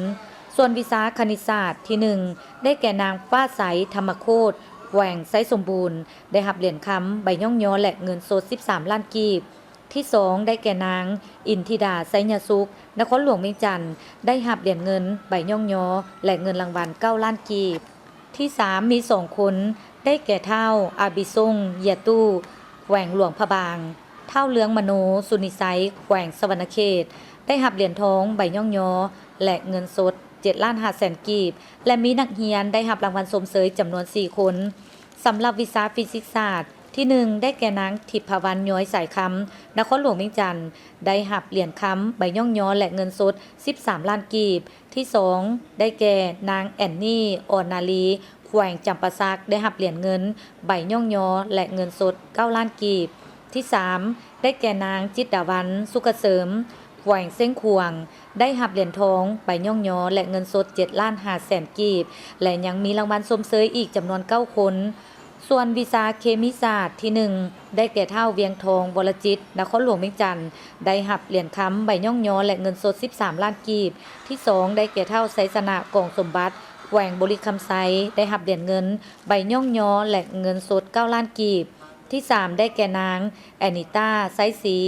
ສ່ວນວິຊາຄະນິດສາດ ທີໜຶ່ງ ໄດ້ແກ່ນາງ ຟ້າໃສ ທຳມະໂຄດ ແຂວງໄຊສົມບູນ ໄດ້ຮັບຫຼຽນຄຳ ໃບຍ້ອງຍໍ ແລະ ເງິນສົດ ສິບສາມລ້ານກີບ. ທີສອງ ໄດ້ແກ່ນາງ ອິນທິດາ ໄຊຍະສຸກ ນະຄອນຫຼວງວຽງຈັນ ໄດ້ຮັບຫຼຽນເງິນ ໃບຍ້ອງຍໍ ແລະ ເງິນລາງວັນ ເກົ້າລ້ານກີບ. ທີສາມ ມີສອງຄົນ ໄດ້ແກ່ທ້າວ ອາບິສົງ ເຢຍຕູ້ ແຂວງຫຼວງພະບາງ, ທ້າວ ເລືອງມະໂນ ສຸນິໄຊ ແຂວງສະຫວັນນະເຂດ ໄດ້ຮັບຫຼຽນທອງ ໃບຍ້ອງຍໍ ແລະ ເງິນສົດ ເຈັດລ້ານຫ້າແສນກີບ ແລະ ມີນັກຮຽນໄດ້ຮັບລາງວັນຊົມເຊີຍຈຳນວນສີ່ຄົນ. ສຳລັບວິຊາຟີຊິກສາດ ທີໜຶ່ງ ໄດ້ແກ່ນາງ ທິບພະວັນ ຍ້ອຍສາຍຄຳ ນະຄອນຫຼວງວຽງຈັນ ໄດ້ຮັບຫຼຽນຄຳ ໃບຍ້ອງຍໍ ແລະ ເງິນສົດ ສິບສາມລ້ານກີບ. ທີສອງ ໄດ້ແກ່ນາງ ແອນນີ ອ່ອນນາລີ ແຂວງຈຳປາສັກ ໄດ້ຮັບຫຼຽນເງິນ ໃບຍ້ອງຍໍ ແລະ ເງິນສົດ ເກົ້າລ້ານກີບ. ທີສາມ ໄດ້ແກ່ນາງ ຈິດດາວັນ ສຸກກະເສີມ ແຂວງຊຽງຂວາງ ໄດ້ຮັບຫຼຽນທອງ ໃບຍ້ອງຍໍ ແລະ ເງິນສົດ ເຈັດລ້ານຫ້າແສນກີບ ແລະ ຍັງມີລາງວັນຊົມເຊີຍອີກຈຳນວນເກົ້າຄົນ. ສ່ວນວິຊາເຄມີສາດ ທີໜຶ່ງ ໄດ້ແກ່ທ້າວ ວຽງທອງ ວໍລະຈິດ ນະຄອນຫຼວງວຽງຈັນ ໄດ້ຮັບຫຼຽນຄຳ ໃບຍ້ອງຍໍ ແລະ ເງິນສົດ ສິບສາມລ້ານກີບ. ທີສອງ ໄດ້ແກ່ທ້າວ ໄຊຊະນະ ກອງສົມບັດ ແຂວງບໍລິຄຳໄຊ ໄດ້ຮັບຫຼຽນເງິນ ໃບຍ້ອງຍໍ ແລະ ເງິນສົດ ເກົ້າລ້ານກີບ. ທີສາມ ໄດ້ແກ່ນາງ ແອນິຕ້າ ໄຊສີ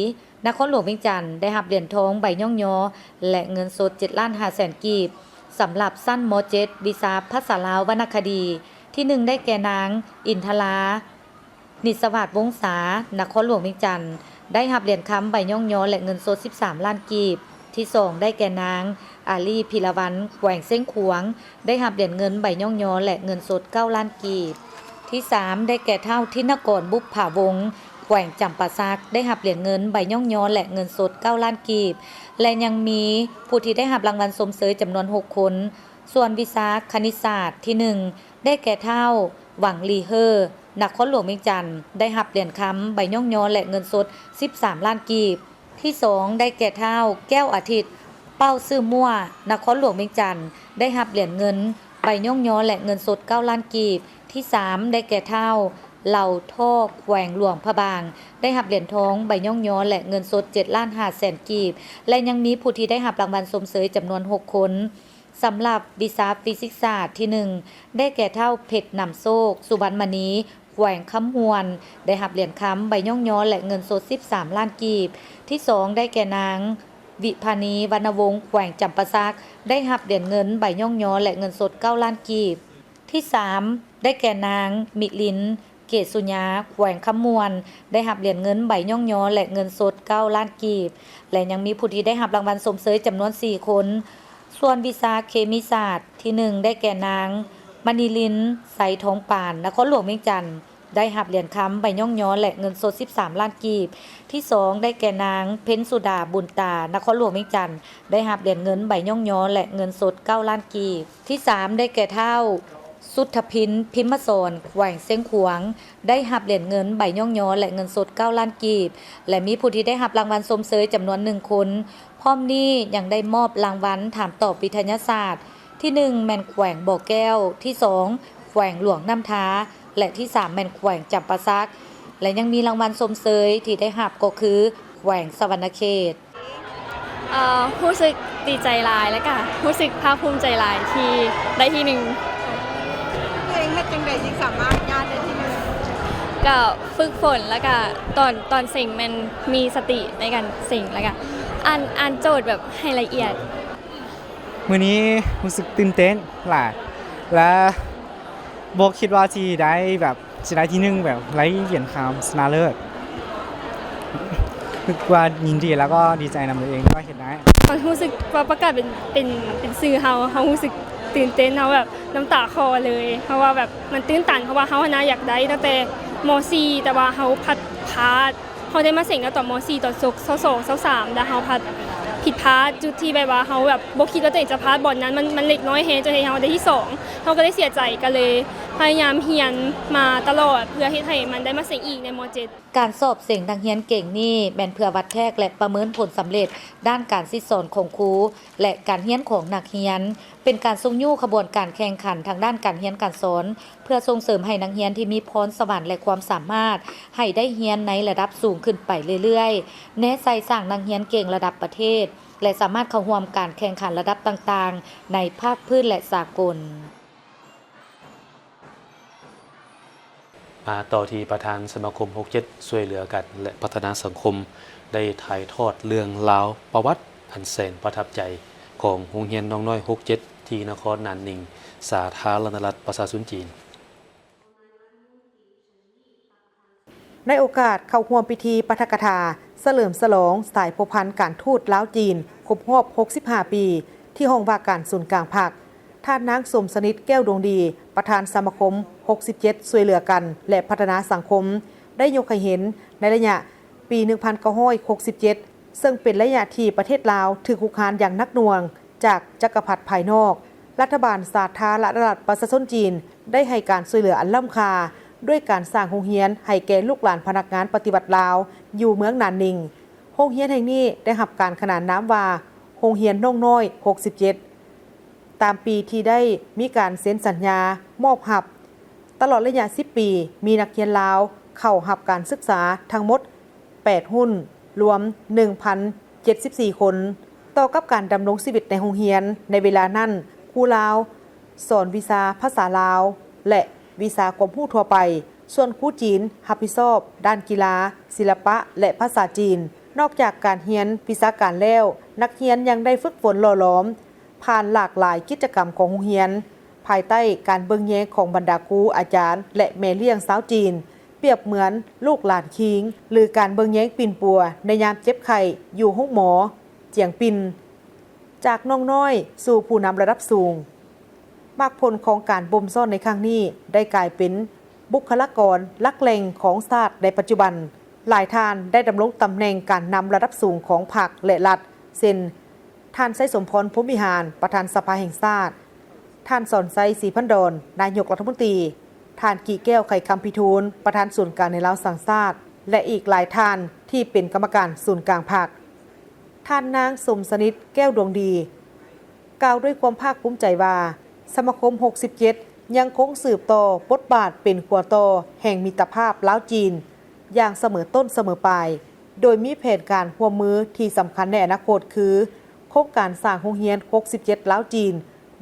ນະຄອນຫຼວງວຽງຈັນ ໄດ້ຮັບຫຼຽນທອງ ໃບຍ້ອງຍໍ ແລະ ເງິນສົດ ເຈັດລ້ານຫ້າແສນກີບ. ສຳລັບຊັ້ນ ມໍເຈັດ ວິຊາພາສາລາວວັນນະຄະດີ ທີໜຶ່ງ ໄດ້ແກ່ນາງ ອິນທະລາ ນິດສະຫວາດວົງສາ ນະຄອນຫຼວງວຽງຈັນ ໄດ້ຮັບຫຼຽນຄຳ ໃບຍ້ອງຍໍ ແລະ ເງິນສົດ ສິບສາມລ້ານກີບ. ທີສອງ ໄດ້ແກ່ນາງ ອາລີ ພິລະວັນ ແຂວງຊຽງຂວາງ ໄດ້ຮັບຫຼຽນເງິນ ໃບຍ້ອງຍໍ ແລະ ເງິນສົດ ເກົ້າລ້ານກີບ. ທີສາມ ໄດ້ແກ່ທ້າວ ທິນນະກອນ ບຸບຜາວົງ ແຂວງຈຳປາສັກ ໄດ້ຮັບຫຼຽນເງິນ ໃບຍ້ອງຍໍ ແລະ ເງິນສົດ ເກົ້າລ້ານກີບ ແລະ ຍັງມີຜູ້ທີ່ໄດ້ຮັບລາງວັນຊົມເຊີຍຈຳນວນຫົກຄົນ. ສ່ວນວິຊາຄະນິດສາດ ທີໜຶ່ງ ໄດ້ແກ່ທ້າວ ຫວັງລີເຮີ ນະຄອນຫຼວງວຽງຈັນ ໄດ້ຮັບຫຼຽນຄຳ ໃບຍ້ອງຍໍ ແລະ ເງິນສົດ ສິບສາມລ້ານກີບ. ທີສອງ ໄດ້ແກ່ທ້າວ ແກ້ວອາທິດ ເປົ້າຊື່ມົ້ວ ນະຄອນຫຼວງວຽງຈັນ ໄດ້ຮັບຫຼຽນເງິນ ໃບຍ້ອງຍໍ ແລະ ເງິນສົດ ເກົ້າລ້ານກີບ. ທີສາມ ໄດ້ແກ່ທ້າວ ເຫຼົ່າທໍ່ ແຂວງຫຼວງພະບາງ ໄດ້ຮັບຫຼຽນທອງ ໃບຍ້ອງຍໍ ແລະ ເງິນສົດ ເຈັດລ້ານຫ້າແສນກີບ ແລະ ຍັງມີຜູ້ທີ່ໄດ້ຮັບລາງວັນຊົມເຊີຍຈຳນວນຫົກຄົນ. ສຳລັບວິຊາຟີຊິກສາດ ທີໜຶ່ງ ໄດ້ແກ່ທ້າວ ເພັດນຳໂຊກ ສຸວັນມະນີ ແຂວງຄຳມ່ວນ ໄດ້ຮັບຫຼຽນຄຳ ໃບຍ້ອງຍໍ ແລະ ເງິນສົດ ສິບສາມລ້ານກີບ. ທີສອງ ໄດ້ແກ່ນາງ ວິພານີ ວັນນະວົງ ແຂວງຈຳປາສັກ ໄດ້ຮັບຫຼຽນເງິນ ໃບຍ້ອງຍໍ ແລະ ເງິນສົດ ເກົ້າລ້ານກີບ. ທີສາມ ໄດ້ແກ່ນາງ ມິລິນ ເກດສຸຍາ ແຂວງຄຳມ່ວນ ໄດ້ຮັບຫຼຽນເງິນ ໃບຍ້ອງຍໍ ແລະ ເງິນສົດ ເກົ້າລ້ານກີບ ແລະ ຍັງມີຜູ້ທີ່ໄດ້ຮັບລາງວັນຊົມເຊີຍຈຳນວນສີ່ຄົນ. ສ່ວນວິຊາເຄມີສາດ ທີໜຶ່ງ ໄດ້ແກ່ນາງ ມະນີລິນ ໄຊທອງປານ ນະຄອນຫຼວງວຽງຈັນ ໄດ້ຮັບຫຼຽນຄຳໃບຍ້ອງຍໍ ແລະ ເງິນສົດສິບສາມລ້ານກີບ. ທີສອງ ໄດ້ແກ່ນາງ ເພັນສຸດາ ບຸນຕາ ນະຄອນຫຼວງວຽງຈັນ ໄດ້ຮັບຫຼຽນເງິນໃບຍ້ອງຍໍ ແລະ ເງິນສົດເກົ້າລ້ານກີບ. ທີສາມ ໄດ້ແກ່ທ້າວ ສຸດທະພິນ ພິມມະສອນ ແຂວງຊຽງຂວາງ ໄດ້ຮັບຫຼຽນເງິນໃບຍ້ອງຍໍ ແລະ ເງິນສົດເກົ້າລ້ານກີບ ແລະ ມີຜູ້ທີ່ໄດ້ຮັບລາງວັນຊົມເຊີຍຈຳນວນໜຶ່ງຄົນ. ພ້ອມນີ້ຍັງໄດ້ມອບລາງວັນຖາມຕອບວິທະຍາສາດ ທີໜຶ່ງ ແມ່ນແຂວງບໍ່ແກ້ວ, ທີສອງ ແຂວງຫຼວງນ້ຳທາ ແລະ ທີສາມ ແມ່ນແຂວງຈຳປາສັກ ແລະ ຍັງມີລາງວັນຊົມເຊີຍທີ່ໄດ້ຮັບກໍຄືແຂວງສະຫວັນນະເຂດ. ເອີ ຮູ້ສຶກດີໃຈຫຼາຍ ແລະກະຮູ້ສຶກພາກພູມໃຈຫຼາຍທີ່ໄດ້ທີໜຶ່ງ. ຕົວເອງເຮັດຈັ່ງໃດຈຶ່ງສາມາດຍາດໄດ້ທີໜຶ່ງ? ກະຝຶກຝົນ ແລະກະຕອນ ຕອນເສັງແມ່ນມີສະຕິໃນການເສັງ ແລະກະອ່ານ ອ່ານໂຈດແບບໃຫ້ລະອຽດ. ມື້ນີ້ຮູ້ສຶກຕື່ນເຕັ້ນຫຼາຍ ແລະ ບໍ່ຄິດວ່າຊິໄດ້ແບບ ຊິໄດ້ທີໜຶ່ງ ແບບໄດ້ຫຼຽນຄຳຊະນະເລີດ. ຮູ້ສຶກວ່າຍິນດີ ແລ້ວກໍດີໃຈນຳຕົວເອງທີ່ວ່າເຮັດໄດ້. ຮູ້ສຶກວ່າປະກາດເປັນ ເປັນ ເປັນຊື່ເຮົາ ເຮົາຮູ້ສຶກຕື່ນເຕັ້ນ ເຮົາແບບນ້ຳຕາຄໍເລີຍ ເພາະວ່າແບບມັນຕື້ນຕັນ ເພາະວ່າເຮົາຫັ້ນນະຢາກໄດ້ຕັ້ງແຕ່ ມໍສີ່ ແຕ່ວ່າເຮົາພັດພາດ ເຮົາໄດ້ມາເສັງເອົາຕອນ ມໍສີ່ ຕອນສົກ ຊາວສອງ ຊາວສາມ ແລ້ວເຮົາພັດຜິດພາດຈຸດທີ່ແບບວ່າເຮົາແບບບໍ່ຄິດວ່າຕົວເອງຈະພາດບ່ອນນັ້ນ ມັນ ມັນເລັກນ້ອຍແຮງ ຈົນເຮັດໃຫ້ເຮົາໄດ້ທີສອງ ເຮົາກໍໄດ້ເສຍໃຈ ກໍເລີຍພະຍາຍາມຮຽນມາຕະຫຼອດ ເພື່ອເຮັດໃຫ້ມັນໄດ້ມາເສັງອີກໃນ ມໍເຈັດ. ການສອບເສັງນັກຮຽນເກັ່ງນີ້ແມ່ນເພື່ອວັດແທກ ແລະ ປະເມີນຜົນສຳເລັດດ້ານການສິດສອນຂອງຄູ ແລະ ການຮຽນຂອງນັກຮຽນ. ເປັນການຊຸກຍູ້ຂະບວນການແຂ່ງຂັນທາງດ້ານການຮຽນການສອນ ເພື່ອສົ່ງເສີມໃຫ້ນັກຮຽນທີ່ມີພອນສະຫວັນ ແລະ ຄວາມສາມາດ ໃຫ້ໄດ້ຮຽນໃນລະດັບສູງຂຶ້ນໄປເລື້ອຍໆ, ແນໃສ່ສ້າງນັກຮຽນເກັ່ງລະດັບປະເທດ ແລະ ສາມາດເຂົ້າຮ່ວມການແຂ່ງຂັນລະດັບຕ່າງໆ ໃນພາກພື້ນ ແລະ ສາກົນ. ມາຕໍ່ທີ່ປະທານສະມາຄົມຫົກເຈັດ ຊ່ວຍເຫຼືອກັນ ແລະ ພັດທະນາສັງຄົມ ໄດ້ຖ່າຍທອດເລື່ອງລາວປະຫວັດອັນແສນປະທັບໃຈຂອງໂຮງຮຽນນ້ອງນ້ອຍຫົກເຈັດ ທີ່ນະຄອນໜານໜິງ ສາທາລະນະລັດປະຊາຊົນຈີນ. ໃນໂອກາດເຂົ້າຮ່ວມພິທີປາຖະກະຖາສະເຫຼີມສະຫຼອງສາຍພົວພັນການທູດລາວ-ຈີນ ຄົບຮອບຫົກສິບຫ້າປີ ທີ່ຫ້ອງວ່າການສູນກາງພັກ, ທ່ານນາງ ສົມສະໜິດ ແກ້ວດວງດີ ປະທານສະມາຄົມຫົກສິບເຈັດ ຊ່ວຍເຫຼືອກັນ ແລະ ພັດທະນາສັງຄົມ ໄດ້ຍົກໃຫ້ເຫັນໃນໄລຍະປີໜຶ່ງພັນເກົ້າຮ້ອຍຫົກສິບເຈັດ ເຊິ່ງເປັນໄລຍະທີ່ປະເທດລາວຖືກຮຸກຮານຢ່າງໜັກໜ່ວງຈາກຈັກກະພັດພາຍນອກ, ລັດຖະບານສາທາລະນະລັດປະຊາຊົນຈີນ ໄດ້ໃຫ້ການຊ່ວຍເຫຼືອອັນລ້ຳຄ່າ ດ້ວຍການສ້າງໂຮງຮຽນໃຫ້ແກ່ລູກຫຼານພະນັກງານປະຕິວັດລາວ ຢູ່ເມືອງໜານໜິງ. ໂຮງຮຽນແຫ່ງນີ້ໄດ້ຮັບການຂະໜານນາມວ່າ ໂຮງຮຽນນ້ອງນ້ອຍຫົກສິບເຈັດ ຕາມປີທີ່ໄດ້ມີການເຊັນສັນຍາມອບຮັບ. ຕະຫຼອດໄລຍະສິບປີ ມີນັກຮຽນລາວເຂົ້າຮັບການສຶກສາທັງໝົດ ແປດຮຸ້ນ ລວມໜຶ່ງພັນເຈັດສິບສີ່ຄົນ. ຕໍ່ກັບການດຳລົງຊີວິດໃນໂຮງຮຽນໃນເວລານັ້ນ, ຄູລາວສອນວິຊາພາສາລາວ ແລະ ວິຊາຄວາມຮູ້ທົ່ວໄປ, ສ່ວນຄູຈີນຮັບຜິດຊອບດ້ານກິລາ, ສິລະປະ ແລະ ພາສາຈີນ. ນອກຈາກການຮຽນວິຊາການແລ້ວ, ນັກຮຽນຍັງໄດ້ຝຶກຝົນຫຼໍ່ຫຼອມ ຜ່ານຫຼາກຫຼາຍກິດຈະກຳຂອງໂຮງຮຽນ, ພາຍໃຕ້ການເບິ່ງແຍງຂອງບັນດາຄູ, ອາຈານ ແລະ ແມ່ລ້ຽງຊາວຈີນ, ປຽບເໝືອນລູກຫຼານຄີງ ຫຼື ການເບິ່ງແຍງປິ່ນປົວໃນຍາມເຈັບໄຂ້ຢູ່ໂຮງໝໍຈຽງປິນ. ຈາກນ້ອງນ້ອຍສູ່ຜູ້ນຳລະດັບສູງ, ໝາກຜົນຂອງການບົ່ມຊ້ອນໃນຄັ້ງນີ້ ໄດ້ກາຍເປັນບຸກຄະລາກອນຫຼັກແຫຼ່ງຂອງຊາດໃນປັດຈຸບັນ. ຫຼາຍທ່ານໄດ້ດຳລົງຕຳແໜ່ງການນຳລະດັບສູງຂອງພັກ ແລະ ລັດ ເຊັ່ນ ທ່ານ ໄຊສົມພອນ ພົມວິຫານ ປະທານສະພາແຫ່ງຊາດ, ທ່ານ ສອນໄຊ ສີພັນດອນ ນາຍົກລັດຖະມົນຕີ, ທ່ານ ກີແກ້ວ ໄຂຄຳພິທູນ ປະທານສູນກາງແນວລາວສ້າງຊາດ ແລະ ອີກຫຼາຍທ່ານທີ່ເປັນກຳມະການສູນກາງພັກ. ທ່ານນາງ ສົມສະໜິດ ແກ້ວດວງດີ ກ່າວດ້ວຍຄວາມພາກພູມໃຈວ່າ ສະມາຄົມຫົກສິບເຈັດ ຍັງຄົງສືບຕໍ່ບົດບາດເປັນຂົວຕໍ່ແຫ່ງມິດຕະພາບລາວ-ຈີນ ຢ່າງສະເໝີຕົ້ນສະເໝີປາຍ, ໂດຍມີແຜນການຮ່ວມມືທີ່ສຳຄັນໃນອະນາຄົດຄື ໂຄງການສ້າງໂຮງຮຽນຫົກສິບເຈັດລາວ-ຈີນ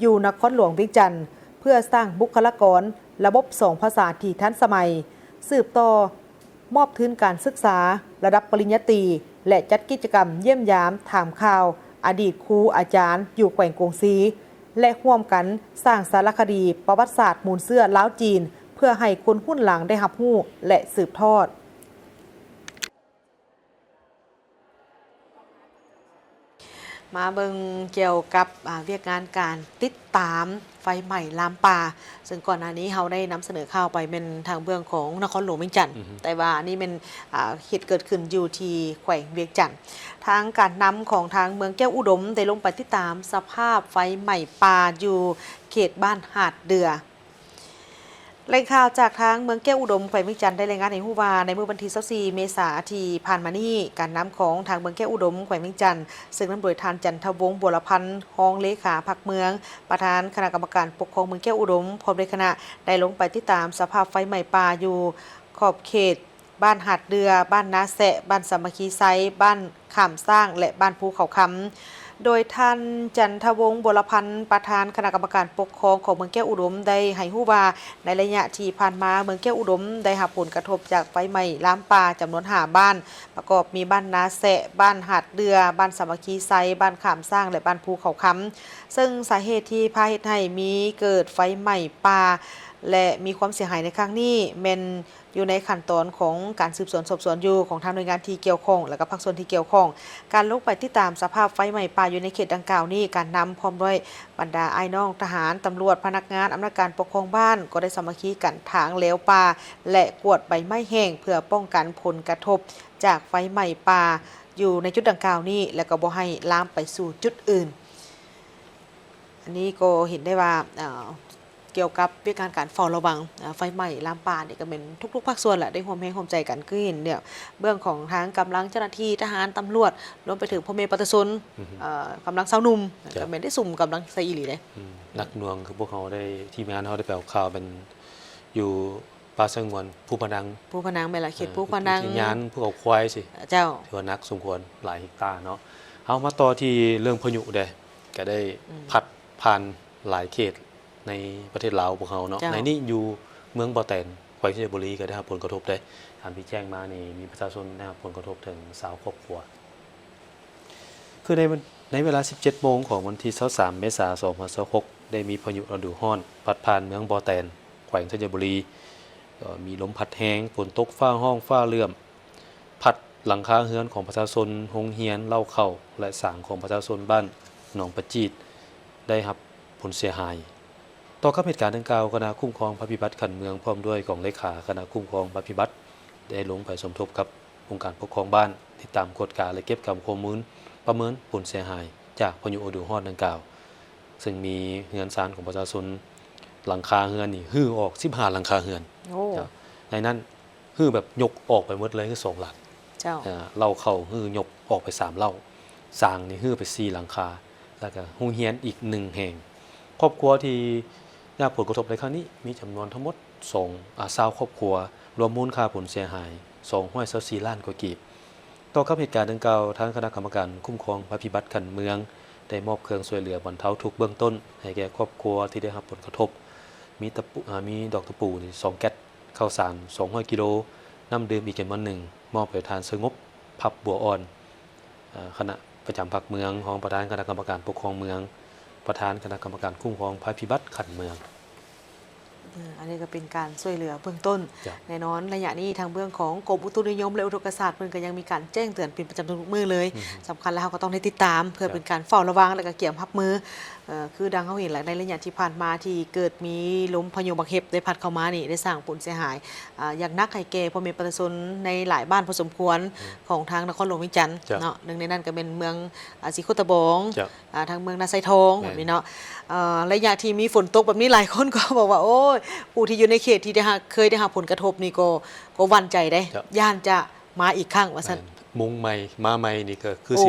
ຢູ່ນະຄອນຫຼວງວຽງຈັນ ເພື່ອສ້າງບຸກຄະລາກອນລະບົບສອງພາສາທີ່ທັນສະໄໝ, ສືບຕໍ່ມອບທຶນການສຶກສາລະດັບປະລິນຍາຕີ ແລະ ຈັດກິດຈະກຳຢ້ຽມຢາມຖາມຂ່າວອະດີດຄູອາຈານຢູ່ແຂວງກົງຊີ ແລະ ຮ່ວມກັນສ້າງສາລະຄະດີປະຫວັດສາດມູນເຊື້ອລາວ-ຈີນ ເພື່ອໃຫ້ຄົນຮຸ່ນຫຼັງໄດ້ຮັບຮູ້ ແລະ ສືບທອດ. ມາເບິ່ງກ່ຽວກັບ ອາ ວຽກງານການຕິດຕາມໄຟໄໝ້ລາມປ່າ ເຊິ່ງກ່ອນໜ້ານີ້ເຮົາໄດ້ນຳສະເໜີຂ່າວໄປແມ່ນທາງເບື້ອງຂອງນະຄອນຫຼວງວຽງຈັນ ອືຮຶ ແຕ່ວ່າອັນນີ້ແມ່ນ ອາ ເຫດເກີດຂຶ້ນຢູ່ທີ່ແຂວງວຽງຈັນ. ທາງການນຳຂອງທາງເມືອງແກ້ວອຸດົມໄດ້ລົງໄປຕິດຕາມສະພາບໄຟໄໝ້ປ່າຢູ່ເຂດບ້ານຫາດເດື່ອ. ແຫຼ່ງຂ່າວຈາກທາງເມືອງແກ້ວອຸດົມ ແຂວງວຽງຈັນ ໄດ້ລາຍງານໃຫ້ຮູ້ວ່າ ໃນມື້ວັນທີຊາວສີ່ເມສາທີ່ຜ່ານມານີ້ ການນຳຂອງທາງເມືອງແກ້ວອຸດົມ ແຂວງວຽງຈັນ ເຊິ່ງນຳໂດຍທ່ານ ຈັນທະວົງ ບົວລະພັນ ຮອງເລຂາພັກເມືອງ ປະທານຄະນະກຳມະການປົກຄອງເມືອງແກ້ວອຸດົມ ພ້ອມດ້ວຍຄະນະ ໄດ້ລົງໄປຕິດຕາມສະພາບໄຟໄໝ້ປ່າຢູ່ຂອບເຂດ ບ້ານຫາດເດື່ອ, ບ້ານນາແຊະ, ບ້ານສາມັກຄີໄຊ, ບ້ານຂ້າມຊ້າງ ແລະ ບ້ານພູເຂົາຄຳ. ໂດຍທ່ານ ຈັນທະວົງ ບົວລະພັນ ປະທານຄະນະກຳມະການປົກຄອງຂອງເມືອງແກ້ວອຸດົມ ໄດ້ໃຫ້ຮູ້ວ່າ ໃນໄລຍະທີ່ຜ່ານມາ ເມືອງແກ້ວອຸດົມໄດ້ຮັບຜົນກະທົບຈາກໄຟໄໝ້ລາມປ່າຈຳນວນຫ້າບ້ານ ປະກອບມີບ້ານນາແຊະ, ບ້ານຫາດເດື່ອ, ບ້ານສາມັກຄີໄຊ, ບ້ານຂ້າມຊ້າງ ແລະ ບ້ານພູເຂົາຄຳ. ເຊິ່ງສາເຫດທີ່ພາເຮັດໃຫ້ມີເກີດໄຟໄໝ້ປ່າ ແລະ ມີຄວາມເສຍຫາຍໃນຄັ້ງນີ້ ແມ່ນ ຢູ່ໃນຂັ້ນຕອນຂອງການສືບສວນສອບສວນຢູ່ຂອງທາງໜ່ວຍງານທີ່ກ່ຽວຂ້ອງ ແລະ ກະພາກສ່ວນທີ່ກ່ຽວຂ້ອງ. ການລົງໄປຕິດຕາມສະພາບໄຟໄໝ້ປ່າຢູ່ໃນເຂດດັ່ງກ່າວນີ້ ການນຳພ້ອມດ້ວຍບັນດາອ້າຍນ້ອງທະຫານ, ຕຳຫຼວດ, ພະນັກງານອຳນາດການປົກຄອງບ້ານ ກໍໄດ້ສາມັກຄີກັນຖາງແລວປ່າ ແລະ ກວດໃບໄມ້ແຫ້ງ ເພື່ອປ້ອງກັນຜົນກະທົບຈາກໄຟໄໝ້ປ່າຢູ່ໃນຈຸດດັ່ງກ່າວນີ້ ແລະ ກໍບໍ່ໃຫ້ລາມໄປສູ່ຈຸດອື່ນ. ອັນນີ້ກໍເຫັນໄດ້ວ່າ ເອີ ກ່ຽວກັບວຽກງານການເຝົ້າລະວັງ ເອີ ໄຟໄໝ້ລາມປ່ານີ້ ກໍແມ່ນທຸກໆພາກສ່ວນແຫຼະ ໄດ້ຮ່ວມແຮງຮ່ວມໃຈກັນ. ຄືເຫັນແນວເບື້ອງຂອງທາງກຳລັງເຈົ້າໜ້າທີ່ ທະຫານ, ຕຳຫຼວດ ລວມໄປເຖິງພໍ່ແມ່ປະຊາຊົນ ອືຮຶ ເອີ ກຳລັງຊາວໜຸ່ມ ເຈົ້າ ກໍແມ່ນໄດ້ສຸມກຳລັງໃສ່ອີ່ຫຼີເດ້. ອືມ ໜັກໜ່ວງ ຄືພວກເຮົາໄດ້ ທີມງານເຮົາໄດ້ໄປອອກຂ່າວແມ່ນຢູ່ປ່າສະຫງວນພູພະນັງ ພູພະນັງ ແມ່ນລະ ເຂດ ເອີ ພູພະນັງ ອຸທະຍານພູເຂົາຄວາຍຊີ້ ເຈົ້າ ຖືວ່າໜັກສົມຄວນ ຫຼາຍເຮັກຕາເນາະ. ເຮົາມາຕໍ່ທີ່ເລື່ອງພາຍຸເດ້ ກໍໄດ້ ອືມ ພັດຜ່ານຫຼາຍເຂດ ໃນປະເທດລາວພວກເຮົາເນາະ ເຈົ້າ ໃນນີ້ຢູ່ເມືອງບໍ່ແຕນ ແຂວງໄຊຍະບູລີ ກໍໄດ້ຮັບຜົນກະທົບເດ້. ຕາມທີ່ແຈ້ງມານີ້ ມີປະຊາຊົນໄດ້ຮັບຜົນກະທົບເຖິງຊາວຄອບຄົວ. ຄືໃນວັນ ໃນເວລາສິບເຈັດໂມງຂອງວັນທີຊາວສາມເມສາ ສອງພັນຊາວຫົກ ໄດ້ມີພາຍຸລະດູຮ້ອນພັດຜ່ານເມືອງບໍ່ແຕນ ແຂວງໄຊຍະບູລີ ກໍມີລົມພັດແຮງ, ຝົນຕົກ, ຟ້າຮ້ອງ, ຟ້າເຫຼື້ອມ ພັດຫຼັງຄາເຮືອນຂອງປະຊາຊົນ, ໂຮງຮຽນ, ເລົ້າເຂົ້າ ແລະ ສາງຂອງປະຊາຊົນບ້ານໜອງປະຈີດ ໄດ້ຮັບຜົນເສຍຫາຍ. ຕໍ່ກັບເຫດການດັ່ງກ່າວ, ຄະນະຄຸ້ມຄອງໄພພິບັດຂັ້ນເມືອງ ພ້ອມດ້ວຍກອງເລຂາຄະນະຄຸ້ມຄອງໄພພິບັດ ໄດ້ລົງໄປສົມທົບກັບອົງການປົກຄອງບ້ານ, ຕິດຕາມກວດກາ ແລະ ເກັບກຳຂໍ້ມູນປະເມີນຜົນເສຍຫາຍຈາກພາຍຸລະດູຮ້ອນດັ່ງກ່າວ, ເຊິ່ງມີເຮືອນຊານຂອງປະຊາຊົນ ຫຼັງຄາເຮືອນນີ້ຮື້ອອກສິບຫ້າຫຼັງຄາເຮືອນ. ໂອ້ ເຈົ້າ ໃນນັ້ນ ຮື້ແບບຍົກອອກໄປໝົດເລີຍ ຄືສອງຫຼັງ. ເຈົ້າ ເອີ ເລົ້າເຂົ້າຮື້ຍົກອອກໄປສາມເລົ້າ, ສາງນີ້ຮື້ໄປສີ່ຫຼັງຄາ ແລ້ວກໍໂຮງຮຽນອີກໜຶ່ງແຫ່ງ. ຄອບຄົວທີ່ໄດ້ຮັບຜົນກະທົບໃນຄັ້ງນີ້ ມີຈຳນວນທັງໝົດສອງ ອາ ຊາວຄອບຄົວ, ລວມມູນຄ່າຜົນເສຍຫາຍສອງຮ້ອຍຊາວສີ່ລ້ານກວ່າກີບ. ຕໍ່ກັບເຫດການດັ່ງກ່າວ, ທາງຄະນະກຳມະການຄຸ້ມຄອງໄພພິບັດຂັ້ນເມືອງ ໄດ້ມອບເຄື່ອງຊ່ວຍເຫຼືອບັນເທົາທຸກເບື້ອງຕົ້ນໃຫ້ແກ່ຄອບຄົວທີ່ໄດ້ຮັບຜົນກະທົບ, ມີຕະປູ ອາ ມີດອກຕະປູສອງແກັດ, ເຂົ້າສານສອງຮ້ອຍກິໂລ, ນ້ຳດື່ມອີກຈຳນວນໜຶ່ງ ມອບໃຫ້ທ່ານ ສະຫງົບ ພັບບົວອ່ອນ ອາ ຄະນະປະຈຳພັກເມືອງ, ຮອງປະທານຄະນະກຳມະການປົກຄອງເມືອງ, ປະທານຄະນະກຳມະການຄຸ້ມຄອງໄພພິບັດຂັ້ນເມືອງ. ອືມ ອັນນີ້ກໍເປັນການຊ່ວຍເຫຼືອເບື້ອງຕົ້ນ. ເຈົ້າ ແນ່ນອນ ໄລຍະນີ້ທາງເບື້ອງຂອງກົມອຸຕຸນິຍົມ ແລະ ອຸທົກກະສາດ ເພິ່ນກໍຍັງມີການແຈ້ງເຕືອນເປັນປະຈຳທຸກໆມື້ເລີຍ. ອືມ ສຳຄັນແລ້ວ ເຮົາກໍຕ້ອງໄດ້ຕິດຕາມ ເພື່ອ ເຈົ້າ ເປັນການເຝົ້າລະວັງ ແລະ ກໍກຽມຮັບມື. ເອີ ຄືດັ່ງເຮົາເຫັນແຫຼະ ໃນໄລຍະທີ່ຜ່ານມາທີ່ເກີດມີລົມພາຍຸບັກເຫັບໄດ້ພັດເຂົ້າມານີ້ ໄດ້ສ້າງຜົນເສຍຫາຍ ອາ ຢ່າງໜັກໃຫ້ແກ່ພໍ່ແມ່ປະຊາຊົນໃນຫຼາຍບ້ານພໍສົມຄວນ ອືມ ຂອງທາງນະຄອນຫຼວງວຽງຈັນ ເຈົ້າ ເນາະ. ໜຶ່ງໃນນັ້ນກໍແມ່ນເມືອງ ອາ ສີໂຄດຕະບອງ ເຈົ້າ ອາ ທາງເມືອງນາຊາຍທອງ ແມ່ນ ແບບນີ້ເນາະ. ເອີ ໄລຍະທີ່ມີຝົນຕົກແບບນີ້ ຫຼາຍຄົນກໍບອກວ່າ ໂອ້ຍ ຜູ້ທີ່ຢູ່ໃນເຂດທີ່ໄດ້ຮັບ ເຄີຍໄດ້ຮັບຜົນກະທົບນີ້ກໍ ກໍຫວັ່ນໃຈເດ້ ເຈົ້າ ຢ້ານຈະ ມາອີກຄັ້ງວ່າຊັ້ນ. ແມ່ນ ມຸງໃໝ່ມາໃໝ່ນີ້ກໍຄື ໂອ້ ຊິ